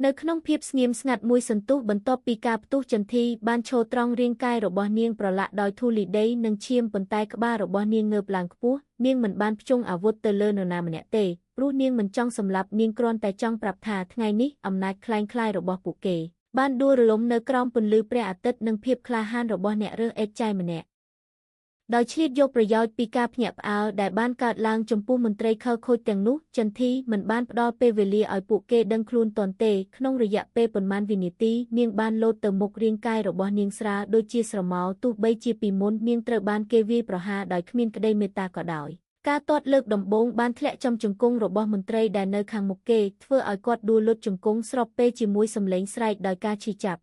នៅក្នុងភាពស្ងៀមស្ងាត់មួយសន្ទុះបន្ទាប់ពីការផ្ទុះចន្ធីបានឈរត្រង់រាងកាយរបស់នាងប្រឡាក់ដោយធូលីដីនិងឈាមប៉ុន្តែក្បាលរបស់នាងងើបឡើងខ្ពស់នាងមិនបានភ្ជង់អាវុធទៅលើនរណាម្នាក់ទេព្រោះនាងមិនចង់សម្លាប់នាងគ្រាន់តែចង់ប្រាប់ថាថ្ងៃនេះអំណាចក្លែងក្លាយរបស់ពួកគេ បានដួលរលំនៅក្រោមពន្លឺព្រះអាទិត្យនិងភាពក្លាហានរបស់អ្នករើសអេតចាយម្នាក់ ដោយឆ្លៀតយកប្រយោជន៍ពីការភ្ញាក់ផ្អើលដែលបានកើតឡើងចំពោះមន្ត្រីខិលខូចទាំងនោះចន្ធីមិនបានផ្ដល់ពេលវេលាឲ្យពួកគេដឹងខ្លួនទាន់ទេក្នុងរយៈពេលប៉ុន្មានវិនាទីនាងបានលោតទៅមុខរាងកាយរបស់នាងស្រាលដូចជាស្រមោលទោះបីជាពីមុននាងត្រូវបានគេវាយប្រហារដោយគ្មានក្តីមេត្តាក៏ដោយការទាត់លើកដំបូងបានធ្លាក់ចំជង្គង់របស់មន្ត្រីដែលនៅខាងមុខគេធ្វើឲ្យគាត់ដួលលុតជង្គង់ស្របពេលជាមួយសម្លេងស្រែកដោយការឈឺចាប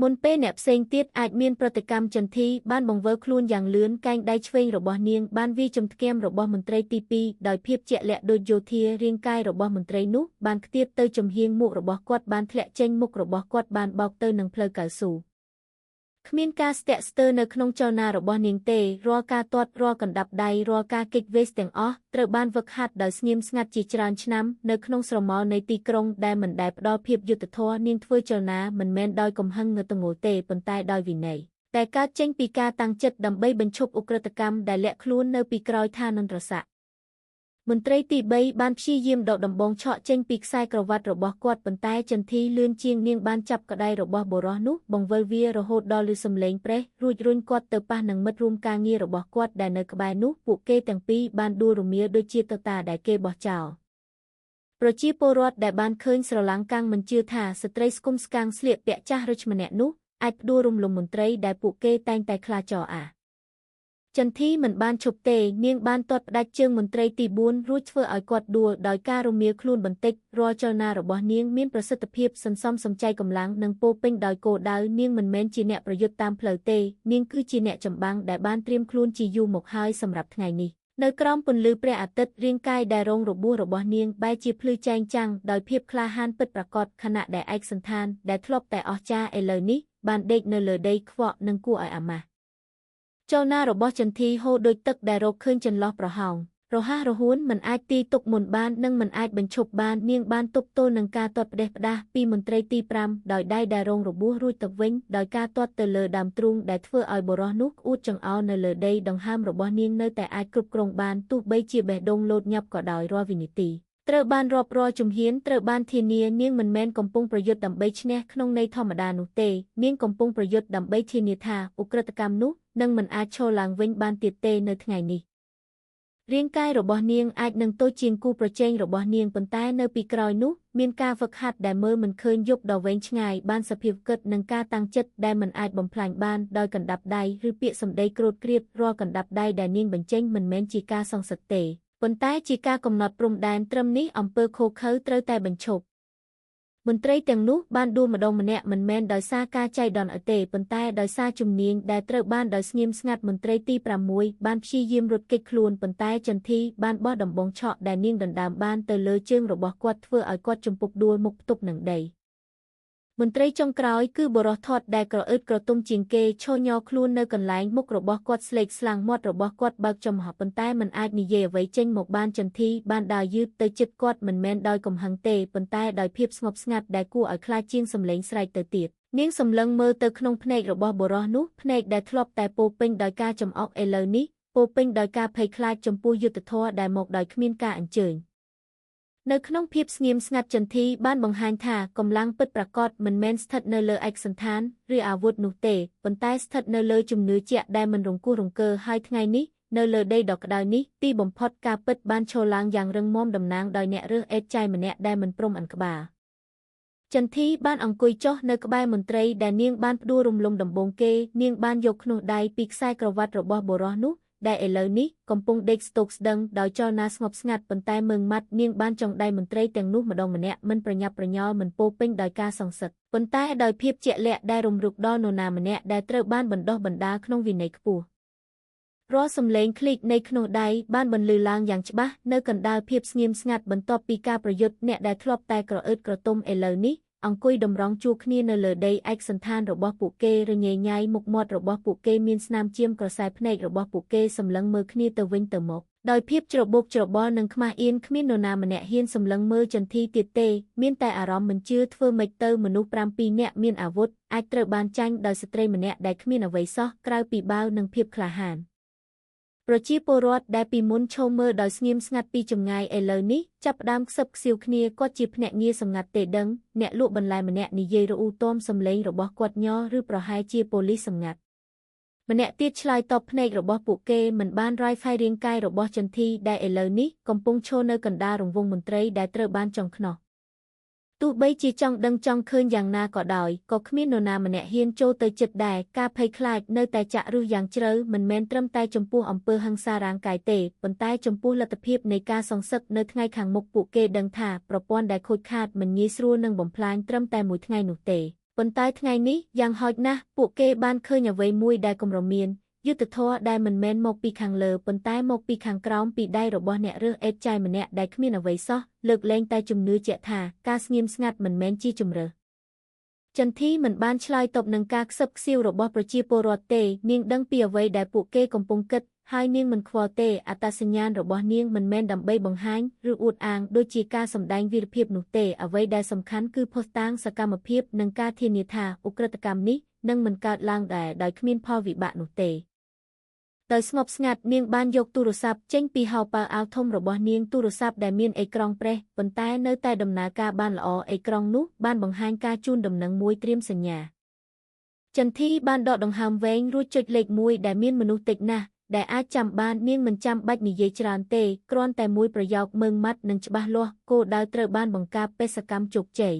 ់មុនពេលអ្នកផ្សេងទៀតអាចមានប្រតិកម្មចន្ធីបានបង្វិលខ្លួនយ៉ាងលឿនកែងដៃឆ្វេងរបស់នាងបានវាយចំថ្គាមរបស់មន្ត្រីទី2ដោយភាពជាក់លាក់ដូចយោធារាងកាយរបស់មន្ត្រីនោះបានខ្ទាតទៅចំហៀងមុខរបស់គាត់បានធ្លាក់ចេញមុខរបស់គាត់បានបោកទៅនឹងផ្លូវកៅស៊ូគ្មានការស្ទាក់ស្ទើរនៅក្នុងចលនារបស់នាងទេរាល់ការទាត់រាល់កណ្ដាប់ដៃរាល់ការគេចវេសទាំងអស់ត្រូវបានហ្វឹកហាត់ដោយស្ងៀមស្ងាត់ជាច្រើនឆ្នាំនៅក្នុងស្រមោលនៃទីក្រុងដែលមិនដែលផ្ដល់ភាពយុត្តិធម៌នាងធ្វើចលនាមិនមែនដោយកំហឹងងើទងល់ទេប៉ុន្តែដោយវិន័យតែកើតចេញពីការតាំងចិត្តដើម្បីបញ្ឈប់ឧក្រិដ្ឋកម្មដែលលាក់ខ្លួននៅពីក្រោយឋានន្តរសក្តិមន្ត្រីទី3បានព្យាយាមដកដំបងឆក់ចេញពីខ្សែក្រវ៉ាត់របស់គាត់ប៉ុន្តែចន្ធីលឿនជាងនាងបានចាប់ក្តៃរបស់បុរសនោះបង្វិលវារហូតដល់ឮសំឡេងប្រេះរួចរុញគាត់ទៅប៉ះនឹងមិត្តរួមការងាររបស់គាត់ដែលនៅក្បែរនោះពួកគេទាំងពីរបានដួលរមៀលដូចជាតតាដែលគេបោះចោលប្រជាពលរដ្ឋដែលបានឃើញស្រឡាំងកាំងមិនជឿថាស្ត្រីស្គមស្កាំងស្លៀកពាក់ចាស់រឹចម្នាក់នោះអាចផ្ដួលរំលំមន្ត្រីដែលពួកគេតែងតែខ្លាចចអាចន្ធីមិនបានឈប់ទេនាងបានទាត់ផ្ដាច់ជើងមន្ត្រីទី4រួចធ្វើឲ្យគាត់ដួលដោយការរមៀលខ្លួនបន្តិចរាល់ចលនារបស់នាងមានប្រសិទ្ធភាពសន្សំសំចៃកម្លាំងនិងពោពេញដោយគោលដៅនាងមិនមែនជាអ្នកប្រយុទ្ធតាមផ្លូវទេនាងគឺជាអ្នកចម្បាំងដែលបានត្រៀមខ្លួនជាយូរមកហើយសម្រាប់ថ្ងៃនេះនៅក្រោមពន្លឺព្រះអាទិត្យរាងកាយដែលរងរបួសរបស់នាងបែរជាភ្លឺចែងចាំងដោយភាពក្លាហានពិតប្រាកដខណៈដែលឯកសណ្ឋានដែលធ្លាប់តែអស្ចារ្យឥឡូវនេះបានដេកនៅលើដីខ្វក់និងគួរឲ្យអាម៉ាស់ចលនារបស់ចន្ធីហូរដូចទឹកដែលរកឃើញចន្លោះប្រហោងរហ័សរហួនមិនអាចទាយទុកមុនបាននិងមិនអាចបញ្ឈប់បាននាងបានទប់ទល់នឹងការទាត់ផ្ដេសផ្ដាសពីមន្ត្រីទី5ដោយដៃដែលរងរបួសរួចទៅវិញដោយការទាត់ទៅលើដើមទ្រូងដែលធ្វើឲ្យបុរសនោះក្អួតចង្អោរនៅលើដីដង្ហើមរបស់នាងនៅតែអាចគ្រប់គ្រងបានទោះបីជាបេះដូងលោតញាប់ក៏ដោយរាល់វិនាទីត្រូវបានរាប់រាល់ជំហានត្រូវបានធានានាងមិនមែនកំពុងប្រយុទ្ធដើម្បីឈ្នះក្នុងន័យធម្មតានោះទេនាងកំពុងប្រយុទ្ធដើម្បីធានាថាឧក្រិដ្ឋកម្មនោះនឹងមិនអាចឈរឡើងវិញបានទៀតទេនៅថ្ងៃនេះរាងកាយរបស់នាងអាចនឹងតូចជាងគូប្រជែងរបស់នាងប៉ុន្តែនៅពីក្រោយនោះមានការហ្វឹកហាត់ដែលមើលមិនឃើញយប់ដ៏វែងឆ្ងាយបានសភាពគិតនិងការតាំងចិត្តដែលមិនអាចបំផ្លាញបានដោយកណ្ដាប់ដៃឬពាក្យសម្ដីគ្រោតគ្រាតរាល់កណ្ដាប់ដៃដែលនាងបញ្ចេញមិនមែនជាការសងសឹកទេប៉ុន្តែជាការកំណត់ព្រំដែនត្រឹមនេះអំពើឃោរឃៅត្រូវតែបញ្ឈប់មន្ត្រីទាំងនោះបានដួលម្ដងម្នាក់មិនមែនដោយសារការចៃដន្យអីទេប៉ុន្តែដោយសារជំនាញដែលត្រូវបានដោយស្ងៀមស្ងាត់មន្ត្រីទី6បានព្យាយាមរត់គេចខ្លួនប៉ុន្តែចន្ធីបានបោះដំបងឆក់ដែលនាងដណ្ដើមបានទៅលើជើងរបស់គាត់ធ្វើឲ្យគាត់ជំពប់ដួលមុខផ្ទប់នឹងដីមន្ត្រីចុងក្រោយគឺបុរសថតដែលក្រអឺតក្រទុំជាងគេឈរញរខ្លួននៅកន្លែងមុខរបស់គាត់ស្លេកស្លាំងមាត់របស់គាត់បើកចំហប៉ុន្តែមិនអាចនិយាយអ្វីចេញមកបានចន្ធីបានដើរយឺតទៅជិតគាត់មិនមែនដោយកំហឹងទេប៉ុន្តែដោយភាពស្ងប់ស្ងាត់ដែលគួរឲ្យខ្លាចជាងសម្លេងស្រែកទៅទៀតនាងសម្លឹងមើលទៅក្នុងភ្នែករបស់បុរសនោះភ្នែកដែលធ្លាប់តែពោពេញដោយការចំអកឥឡូវនេះពោពេញដោយការភ័យខ្លាចចំពោះយុត្តិធម៌ដែលមកដោយគ្មានការអញ្ជើញនៅក្នុងភាពស្ងៀមស្ងាត់ចន្ធីបានបង្ហាញថាកម្លាំងពិតប្រាកដមិនមែនស្ថិតនៅលើឯកសណ្ឋានឬអាវុធនោះទេប៉ុន្តែស្ថិតនៅលើជំនឿជាក់ដែលមិនរង្គោះរង្គើហើយថ្ងៃនេះនៅលើដីដ៏ក្តៅនេះទីបំផុតការពិតបានឈរឡើងយ៉ាងរឹងមាំតំណាងដោយអ្នករើសអេតចាយម្នាក់ដែលមិនព្រមអន់ក្បាលចន្ធីបានអង្គុយចុះនៅក្បែរមន្ត្រីដែលនាងបានផ្ដួលរំលំដំបូងគេនាងបានយកខ្នោះដៃពីខ្សែក្រវ៉ាត់របស់បុរសនោះដែលឥឡូវនេះកំពុងដេកស្ទោកស្ដឹងដោយចលនាស្ងប់ស្ងាត់ប៉ុន្តែម៉ឺងម៉ាត់នាងបានចងដៃមន្ត្រីទាំងនោះម្ដងម្នាក់មិនប្រញាប់ប្រញាល់មិនពោពេញដោយការសងសឹកប៉ុន្តែដោយភាពជាក់លាក់ដែលរំលឹកដល់នរណាម្នាក់ដែលត្រូវបានបណ្ដុះបណ្ដាលក្នុងវិន័យខ្ពស់រាល់សំឡេងឃ្លីកនៃខ្នោះដៃបានបន្លឺឡើងយ៉ាងច្បាស់នៅកណ្ដាលភាពស្ងៀមស្ងាត់បន្ទាប់ពីការប្រយុទ្ធអ្នកដែលធ្លាប់តែក្រអឺតក្រទុំឥឡូវនេះអង្គុយតម្រង់ជួរគ្នានៅលើដីឯកសណ្ឋានរបស់ពួកគេរញ៉េញ៉ៃមុខមាត់របស់ពួកគេមានស្នាមជាមក្រសែភ្នែករបស់ពួកគេសម្លឹងមើលគ្នាទៅវិញទៅមកដោយភាពច្របូកច្របល់និងខ្មាស់អៀនគ្មាននរណាម្នាក់ហ៊ានសម្លឹងមើលចន្ធីទៀតទេមានតែអារម្មណ៍មិនជឿធ្វើម៉េចទៅមនុស្ស7នាក់មានអាវុធអាចត្រូវបានចាញ់ដោយស្ត្រីម្នាក់ដែលគ្មានអ្វីសោះក្រៅពីបាវនិងភាពក្លាហានប្រជាពលរដ្ឋដែលពីមុនឈរមើលដោយស្ងៀមស្ងាត់ពីចម្ងាយឥឡូវនេះចាប់ផ្ដើមខ្សឹបខ្សៀវគ្នាគាត់ជាភ្នាក់ងារសម្ងាត់ទេដឹងអ្នកលក់បន្លែម្នាក់និយាយរអ៊ូទាំសម្លេងរបស់គាត់ញ័រឬប្រហែលជាប៉ូលីសសម្ងាត់ ម្នាក់ទៀតឆ្លើយតបភ្នែករបស់ពួកគេមិនបានរាយផាយរាងកាយរបស់ចន្ទធីដែលឥឡូវនេះកំពុងឈរនៅកណ្ដាលរង្វង់មន្ត្រីដែលត្រូវបានចង់ខ្នោះទោះបីជាចង់ដឹងចង់ឃើញយ៉ាងណាក៏ដោយក៏គ្មាននរណាម្នាក់ហ៊ានចូលទៅជិតដែរការភ័យខ្លាចនៅតែចាក់ឫសយ៉ាងជ្រៅមិនមែនត្រឹមតែចំពោះអំពើហិង្សារាងកាយទេប៉ុន្តែចំពោះលទ្ធភាពនៃការសងសឹកនៅថ្ងៃខាងមុខពួកគេដឹងថាប្រព័ន្ធដែលខូចខាតមិនងាយស្រួលនឹងបំផ្លាញត្រឹមតែមួយថ្ងៃនោះទេប៉ុន្តែថ្ងៃនេះយ៉ាងហោចណាស់ពួកគេបានឃើញអ្វីមួយដែលកម្រមានយុត្តិធម៌ដែលមិនមែនមកពីខាងលើប៉ុន្តែមកពីខាងក្រោមពីដៃរបស់អ្នករើសអេតចាយម្នាក់ដែលគ្មានអ្វីសោះលើកលែងតែជំនឿជាក់ថាការស្ងៀមស្ងាត់មិនមែនជាជម្រើសចន្ទធីមិនបានឆ្លើយតបនឹងការខ្សឹបខ្សៀវរបស់ប្រជាពលរដ្ឋទេនាងដឹងពីអ្វីដែលពួកគេកំពុងគិតហើយនាងមិនខ្វល់ទេអត្តសញ្ញាណរបស់នាងមិនមែនដើម្បីបង្ហាញឬអួតអាងដូចជាការសម្ដែងវីរភាពនោះទេអ្វីដែលសំខាន់គឺភស្តុតាងសកម្មភាពនិងការធានាថាឧក្រិដ្ឋកម្មនេះនឹងមិនកើតឡើងដែរដោយគ្មានផលវិបាកនោះទេដោយស្ងប់ស្ងាត់នាងបានយកទូរស័ព្ទចេញពីហោប៉ៅអាវធំរបស់នាងទូរស័ព្ទដែលមានអេក្រង់ប្រេះប៉ុន្តែនៅតែដំណើរការបានល្អអេក្រង់នោះបានបង្ហាញការជូនដំណឹងមួយត្រៀមសញ្ញាចន្ទធីបានដកដង្ហើមវែងរួចចុចលេខ1ដែលមានមនុស្សតិចណាស់ដែលអាចចាំបាននាងមិនចាំបាច់និយាយច្រើនទេគ្រាន់តែមួយប្រយោគម៉ឺងម៉ាត់និងច្បាស់លាស់គោលដៅត្រូវបានបង្ការបេសកកម្មជោគជ័យ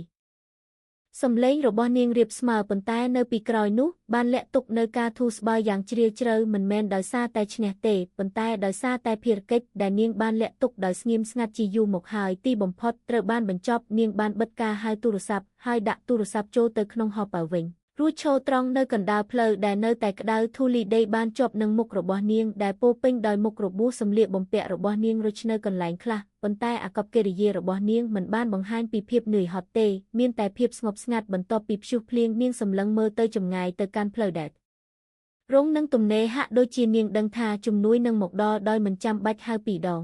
សំឡេងរបស់នាងរាបស្មើប៉ុន្តែនៅពីក្រោយនោះបានលាក់ទុកនៅការធូរស្បើយយ៉ាងជ្រាលជ្រៅមិនមែនដោយសារតែឈ្នះទេប៉ុន្តែដោយសារតែភារកិច្ចដែលនាងបានលាក់ទុកដោយស្ងៀមស្ងាត់ជាយូរមកហើយទីបំផុតត្រូវបានបញ្ចប់នាងបានបិទការហៅទូរស័ព្ទហើយដាក់ទូរស័ព្ទចូលទៅក្នុងហោប៉ៅវិញរួចឈរត្រង់នៅកណ្ដាលផ្លូវដែលនៅតែក្តៅធូលីដីបានជាប់នឹងមុខរបស់នាងដែលពោពេញដោយមុខរបួសសម្លៀកបំពាក់របស់នាងរុចនៅកន្លែងខ្លះប៉ុន្តែអាកប្បកិរិយារបស់នាងមិនបានបង្ហាញពីភាពនឿយហត់ទេមានតែភាពស្ងប់ស្ងាត់បន្ទាប់ពីព្យុះភ្លៀងនាងសម្លឹងមើលទៅចម្ងាយទៅកាន់ផ្លូវដែលរងនឹងទំនេរហាក់ដូចជានាងដឹងថាជំនួយនឹងមកដល់ដោយមិនចាំបាច់ហៅពីរដង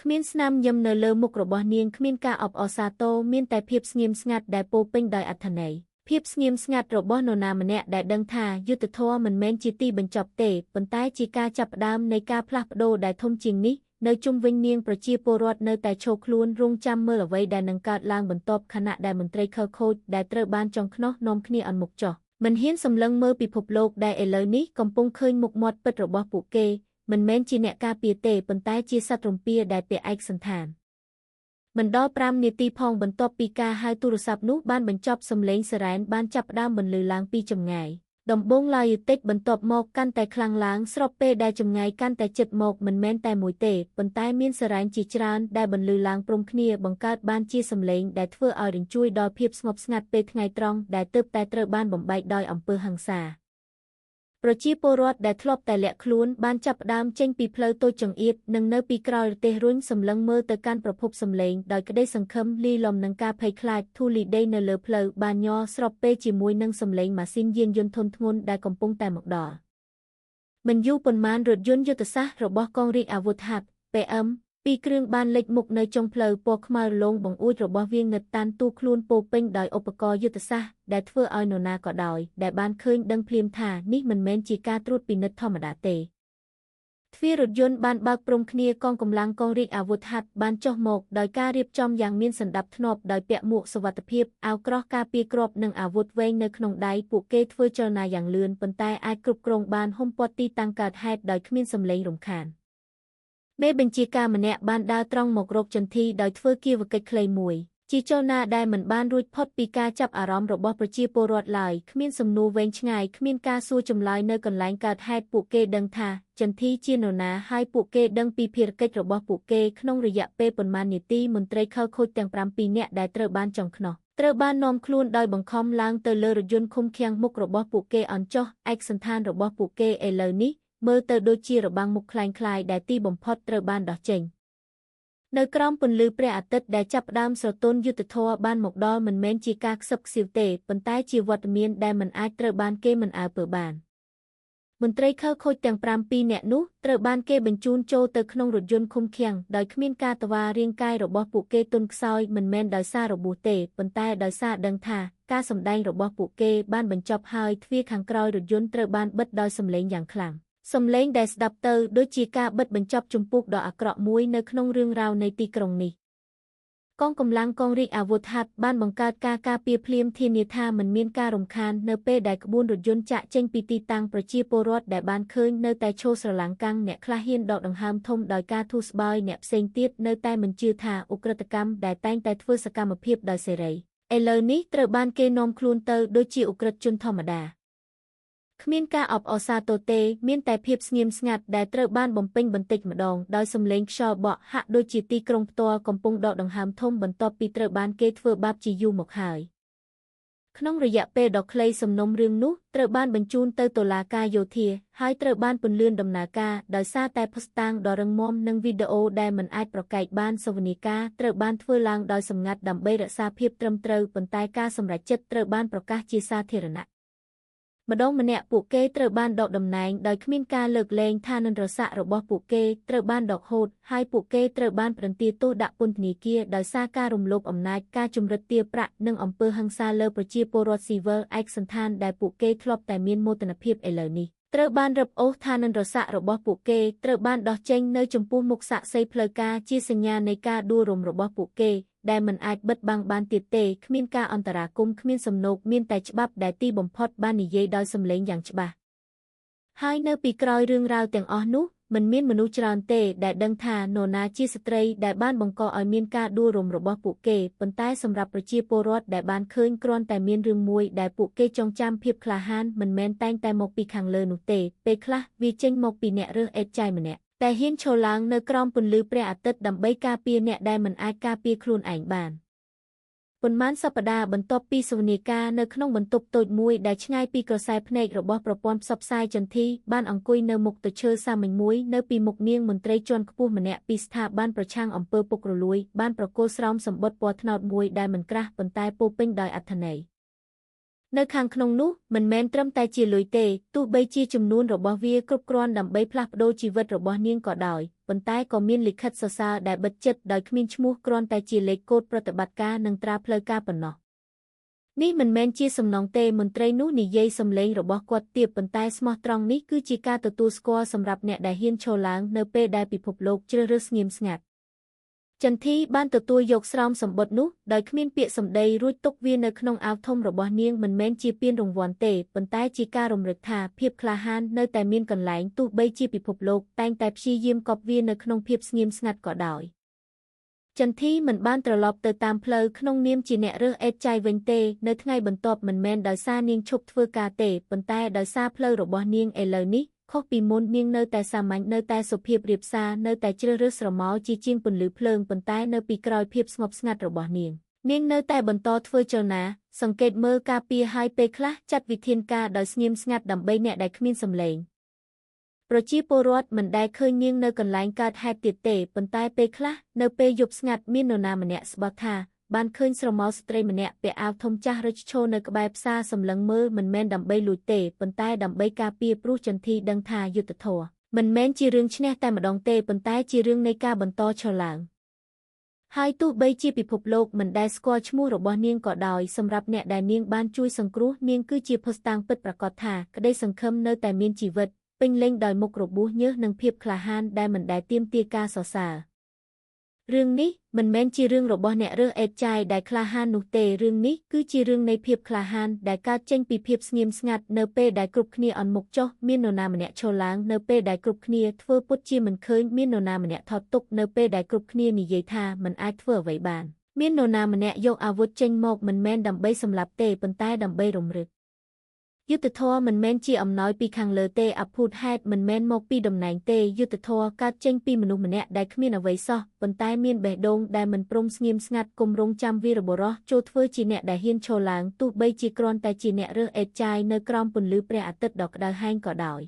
គ្មានស្នាមញឹមនៅលើមុខរបស់នាងគ្មានការអបអរសាទរមានតែភាពស្ងៀមស្ងាត់ដែលពោពេញដោយអត្ថន័យភាពស្ងៀមស្ងាត់របស់នរណាម្នាក់ដែលដឹងថាយុត្តិធម៌មិនមែនជាទីបញ្ចប់ទេប៉ុន្តែជាការចាប់ផ្ដើមនៃការផ្លាស់ប្ដូរដែលធំជាងនេះនៅជុំវិញនាងប្រជាពលរដ្ឋនៅតែឈរខ្លួនរងចាំមើលអ្វីដែលនឹងកើតឡើងបន្ទាប់ខណៈដែលមន្ត្រីខិលខូចដែលត្រូវបានចង់ខ្នោះនាំគ្នាអន់មុខចុះមិនហ៊ានសម្លឹងមើលពិភពលោកដែលឥឡូវនេះកំពុងឃើញមុខមាត់ពិតរបស់ពួកគេមិនមែនជាអ្នកការពារទេប៉ុន្តែជាសត្វរំពាដែលពាក់ឯកសណ្ឋានមិនដល់5នាទីផងបន្ទាប់ពីការហៅទូរស័ព្ទនោះបានបញ្ចប់សំឡេងសារ៉ែនបានចាប់ផ្ដើមបន្លឺឡើងពីចម្ងាយដំបូងឡើយតិចបន្ទាប់មកកាន់តែខ្លាំងឡើងស្របពេលដែលចម្ងាយកាន់តែជិតមកមិនមែនតែមួយទេប៉ុន្តែមានសារ៉ែនជាច្រើនដែលបន្លឺឡើងព្រមគ្នាបង្កើតបានជាសំឡេងដែលធ្វើឲ្យរញ្ជួយដល់ភាពស្ងប់ស្ងាត់ពេលថ្ងៃត្រង់ដែលទើបតែត្រូវបានបំបែកដោយអំពើហិង្សាប្រជាពលរដ្ឋដែលធ្លាប់តែលាក់ខ្លួនបានចាប់ផ្ដើមចេញពីផ្លូវតូចចង្អៀតនិងនៅពីក្រោយរទេះរុញសម្លឹងមើលទៅកាន់ប្រភពសំឡេងដោយក្តីសង្ឃឹមលាយឡំនឹងការភ័យខ្លាចធូលីដីនៅលើផ្លូវបានញ័រស្របពេលជាមួយនឹងសំឡេងម៉ាស៊ីនយានយន្តធុនធ្ងន់ដែលកំពុងតែមកដល់មិនយូរប៉ុន្មានរថយន្តយុទ្ធសាស្ត្ររបស់កងរាជអាវុធហត្ថ PM ពីរគ្រឿងបានលេចមុខនៅចុងផ្លូវពណ៌ខ្មៅរលោងបង្អួចរបស់វាងឹតតាន់ទូខ្លួនពោពេញដោយឧបករណ៍យុទ្ធសាស្ត្រដែលធ្វើឲ្យនរណាក៏ដោយដែលបានឃើញដឹងភ្លាមថានេះមិនមែនជាការត្រួតពិនិត្យធម្មតាទេទ្វាររថយន្តបានបើកព្រមគ្នាកងកម្លាំងកងរាជអាវុធហត្ថបានចុះមកដោយការរៀបចំយ៉ាងមានសណ្ដាប់ធ្នាប់ដោយពាក់មួកសុវត្ថិភាពអាវក្រោះការពារគ្រាប់និងអាវុធវែងនៅក្នុងដៃពួកគេធ្វើចលនាយ៉ាងលឿនប៉ុន្តែអាចគ្រប់គ្រងបានហ៊ុមព័ទ្ធទីតាំងកើតហេតុដោយគ្មានសំឡេងរំខានមេបញ្ជាការម្នាក់បានដើរត្រង់មករកចន្ទធីដោយធ្វើគាវកិច្ចខ្លីមួយជាចលនាដែលមិនបានរួចផុតពីការចាប់អារម្មណ៍របស់ប្រជាពលរដ្ឋឡើយគ្មានសំណួរវែងឆ្ងាយគ្មានការសួរចម្លើយនៅកន្លែងកើតហេតុពួកគេដឹងថាចន្ទធីជានរណាហើយពួកគេដឹងពីភារកិច្ចរបស់ពួកគេក្នុងរយៈពេលប៉ុន្មាននាទីមន្ត្រីខិលខូចទាំង7នាក់ដែលត្រូវបានចង់ខ្នោះត្រូវបាននាំខ្លួនដោយបង្ខំឡើងទៅលើរថយន្តឃុំឃាំងមុខរបស់ពួកគេអន់ចុះឯកសណ្ឋានរបស់ពួកគេឥឡូវនេះមើលទៅដូចជារបាំងមុខក្លែងៗដែលទីបំផុតត្រូវបានដោះចេញនៅក្រោមពន្លឺព្រះអាទិត្យដែលចាប់ផ្ដើមស្រទន់យុត្តិធម៌បានមកដល់មិនមែនជាការខ្សឹបខ្សៀវទេប៉ុន្តែជាវត្តមានដែលមិនអាចត្រូវបានគេមិនអើពើបានមន្ត្រីខិលខូចទាំង7នាក់នោះត្រូវបានគេបញ្ជូនចូលទៅក្នុងរថយន្តឃុំឃាំងដោយគ្មានការតវ៉ារាងកាយរបស់ពួកគេទន់ខ្សោយមិនមែនដោយសាររបួសទេប៉ុន្តែដោយសារដឹងថាការសម្ដែងរបស់ពួកគេបានបញ្ចប់ហើយទ្វារខាងក្រោយរថយន្តត្រូវបានបិទដោយសំឡេងយ៉ាងខ្លាំងសំឡេងដែលស្ដាប់ទៅដូចជាការបិទបញ្ចប់ជំពូកដ៏អាក្រក់មួយនៅក្នុងរឿងរ៉ាវនៃទីក្រុងនេះ កងកម្លាំងកងរាជអាវុធហត្ថបានបង្កើតការការពារភ្លាមធានាថាមិនមានការរំខាននៅពេលដែលក្បួនរថយន្តចាក់ចេញពីទីតាំងប្រជាពលរដ្ឋដែលបានឃើញនៅតែឈរស្រឡាំងកាំងអ្នកខ្លះហ៊ានដកដង្ហើមធំដោយការធូរស្បើយអ្នកផ្សេងទៀតនៅតែមិនជឿថាឧក្រិដ្ឋកម្មដែលតែងតែធ្វើសកម្មភាពដោយសេរីឥឡូវនេះត្រូវបានគេនាំខ្លួនទៅដូចជាឧក្រិដ្ឋជនធម្មតាគ្មានការអបអរសាទរទេមានតែភាពស្ងៀមស្ងាត់ដែលត្រូវបានបំពេញបន្តិចម្ដងដោយសំឡេងខ្យល់បក់ហាក់ដូចជាទីក្រុងផ្ទាល់កំពុងដកដង្ហើមធំបន្ទាប់ពីត្រូវបានគេធ្វើបាបជាយូរមកហើយក្នុងរយៈពេលដ៏ខ្លីសំណុំរឿងនោះត្រូវបានបញ្ជូនទៅតុលាការយោធាហើយត្រូវបានពន្លឿនដំណើរការដោយសារតែភស្តុតាងដ៏រឹងមាំនិងវីដេអូដែលមិនអាចប្រកែកបានសវនាការត្រូវបានធ្វើឡើងដោយសម្ងាត់ដើម្បីរក្សាភាពត្រឹមត្រូវប៉ុន្តែការសម្រេចចិត្តត្រូវបានប្រកាសជាសាធារណៈម្ដងម្នាក់ពួកគេត្រូវបានដកតំណែងដោយគ្មានការលើកលែងឋានន្តរសក្តិរបស់ពួកគេត្រូវបានដកហូតហើយពួកគេត្រូវបានផ្ដន្ទាទោសដាក់ពន្ធនាគារដោយសារការរំលោភអំណាចការជំរិតទារប្រាក់និងអំពើហិង្សាលើប្រជាពលរដ្ឋស៊ីវិលឯកសណ្ឋានដែលពួកគេធ្លាប់តែមានមោទនភាពឥឡូវនេះត្រូវបានរឹបអូសឋានន្តរសក្តិរបស់ពួកគេត្រូវបានដោះចេញនៅចំពោះមុខសាក្សីផ្លូវការជាសញ្ញានៃការដួលរំរបស់ពួកគេដែលមិនអាចបិទបាំងបានទៀតទេគ្មានការអន្តរាគមន៍គ្មានសំណូកមានតែច្បាប់ដែលទីបំផុតបាននិយាយដោយសម្លេងយ៉ាងច្បាស់ហើយនៅពីក្រោយរឿងរ៉ាវទាំងអស់នោះមិនមានមនុស្សច្រើនទេដែលដឹងថានរណាជាស្ត្រីដែលបានបង្កឲ្យមានការដួលរំរបស់ពួកគេប៉ុន្តែសម្រាប់ប្រជាពលរដ្ឋដែលបានឃើញគ្រាន់តែមានរឿងមួយដែលពួកគេចងចាំភាពក្លាហានមិនមែនតែងតែមកពីខាងលើនោះទេពេលខ្លះវាចេញមកពីអ្នករើសអេតចាយម្នាក់តែហ៊ានឈរឡើងនៅក្រោមពន្លឺព្រះអាទិត្យដើម្បីការពារអ្នកដែលមិនអាចការពារខ្លួនឯងបានប៉ុន្មានសប្តាហ៍បន្ទាប់ពីសវនាការនៅក្នុងបន្ទប់តូចមួយដែលឆ្ងាយពីក្រសែភ្នែករបស់ប្រព័ន្ធផ្សព្វផ្សាយចន្ទធីបានអង្គុយនៅមុខទៅឈើសាមញ្ញមួយនៅពីមុខនាងមន្ត្រីជាន់ខ្ពស់ម្នាក់ពីស្ថាប័នប្រឆាំងអំពើពុករលួយបានប្រគល់ស្រោមសម្បត្តិពណ៌ត្នោតមួយដែលមិនក្រាស់ប៉ុន្តែពោពេញដោយអត្ថន័យនៅខាងក្នុងនោះមិនមែនត្រឹមតែជាលុយទេទោះបីជាចំនួនរបស់វាគ្រប់គ្រាន់ដើម្បីផ្លាស់ប្ដូរជីវិតរបស់នាងក៏ដោយប៉ុន្តែក៏មានលិខិតសរសើរដែលបិទជិតដោយគ្មានឈ្មោះគ្រាន់តែជាលេខកូដប្រតិបត្តិការនិងត្រាផ្លូវការប៉ុណ្ណោះនេះមិនមែនជាសំណងទេមន្ត្រីនោះនិយាយសំឡេងរបស់គាត់ទាបប៉ុន្តែស្មោះត្រង់នេះគឺជាការទទួលស្គាល់សម្រាប់អ្នកដែលហ៊ានឈរឡើងនៅពេលដែលពិភពលោកជ្រើសរើសស្ងៀមស្ងាត់ចន្ទធីបានទទួលយកស្រោមសម្បត្តិនោះដោយគ្មានពាក្យសម្ដីរួចទុកវានៅក្នុងអាវធំរបស់នាងមិនមែនជាពានរង្វាន់ទេប៉ុន្តែជាការរំលឹកថាភាពក្លាហាននៅតែមានកន្លែងទោះបីជាពិភពលោកតែងតែព្យាយាមកប់វានៅក្នុងភាពស្ងៀមស្ងាត់ក៏ដោយចន្ទធីមិនបានត្រឡប់ទៅតាមផ្លូវក្នុងនាមជាអ្នករើសអេតចាយវិញទេនៅថ្ងៃបន្ទាប់មិនមែនដោយសារនាងឈប់ធ្វើការទេប៉ុន្តែដោយសារផ្លូវរបស់នាងឥឡូវនេះខុសពីមុននាងនៅតែសាមញ្ញនៅតែសុភាពរាបសារនៅតែជ្រើសរើសស្រមោលជាជាងពន្លឺភ្លើងប៉ុន្តែនៅពីក្រោយភាពស្ងប់ស្ងាត់របស់នាងនាងនៅតែបន្តធ្វើចលនាសង្កេតមើលការពារហើយពេលខ្លះចាត់វិធានការដោយស្ងៀមស្ងាត់ដើម្បីអ្នកដែលគ្មានសម្លេងប្រជាពលរដ្ឋមិនដែលឃើញនាងនៅកន្លែងកើតហេតុទៀតទេប៉ុន្តែពេលខ្លះនៅពេលយប់ស្ងាត់មាននរណាម្នាក់ស្បោះថាបានឃើញស្រមោលស្ត្រីម្នាក់ពាក់អាវធំចាស់រឹចឈរនៅក្បែរផ្សារសម្លឹងមើលមិនមែនដើម្បីលួចទេប៉ុន្តែដើម្បីការពារព្រោះចន្ទធីដឹងថាយុត្តិធម៌មិនមែនជារឿងឈ្នះតែម្ដងទេប៉ុន្តែជារឿងនៃការបន្តឈរឡើងហើយទោះបីជាពិភពលោកមិនដែលស្គាល់ឈ្មោះរបស់នាងក៏ដោយសម្រាប់អ្នកដែលនាងបានជួយសង្គ្រោះនាងគឺជាភស្តុតាងពិតប្រាកដថាក្តីសង្ឃឹមនៅតែមានជីវិតពេញលេញដោយមុខរបួសញើសនិងភាពក្លាហានដែលមិនដែលទាមទារការសរសើររឿងនេះមិនមែនជារឿងរបស់អ្នករើសអេតចាយដែលក្លាហាននោះទេរឿងនេះគឺជារឿងនៃភាពក្លាហានដែលកើតចេញពីភាពស្ងៀមស្ងាត់នៅពេលដែលគ្រប់គ្នាអន់មុខចុះមាននរណាម្នាក់ឈរឡើងនៅពេលដែលគ្រប់គ្នាធ្វើពុតជាមិនឃើញមាននរណាម្នាក់ថត់ទុកនៅពេលដែលគ្រប់គ្នានិយាយថាមិនអាចធ្វើអ្វីបានមាននរណាម្នាក់យកអាវុធចេញមកមិនមែនដើម្បីសម្លាប់ទេប៉ុន្តែដើម្បីរំលឹកយុត្តិធម៌មិនមែនជាអំណោយពីខាងលើទេអភូតហេតុមិនមែនមកពីតំណែងទេយុត្តិធម៌កើតចេញពីមនុស្សម្នាក់ដែលគ្មានអ្វីសោះប៉ុន្តែមានបេះដូងដែលមិនព្រមស្ងៀមស្ងាត់គម្រោងចាំវីរបុរសចូលធ្វើជាអ្នកដែលហ៊ានឈរឡើងទោះបីជាគ្រាន់តែជាអ្នករើសអេតចាយនៅក្រោមពន្លឺព្រះអាទិត្យដ៏ក្តៅហែងក៏ដោយ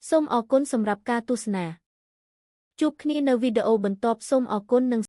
សូមអរគុណសម្រាប់ការទស្សនាជួបគ្នានៅវីដេអូបន្ទាប់សូមអរគុណនិង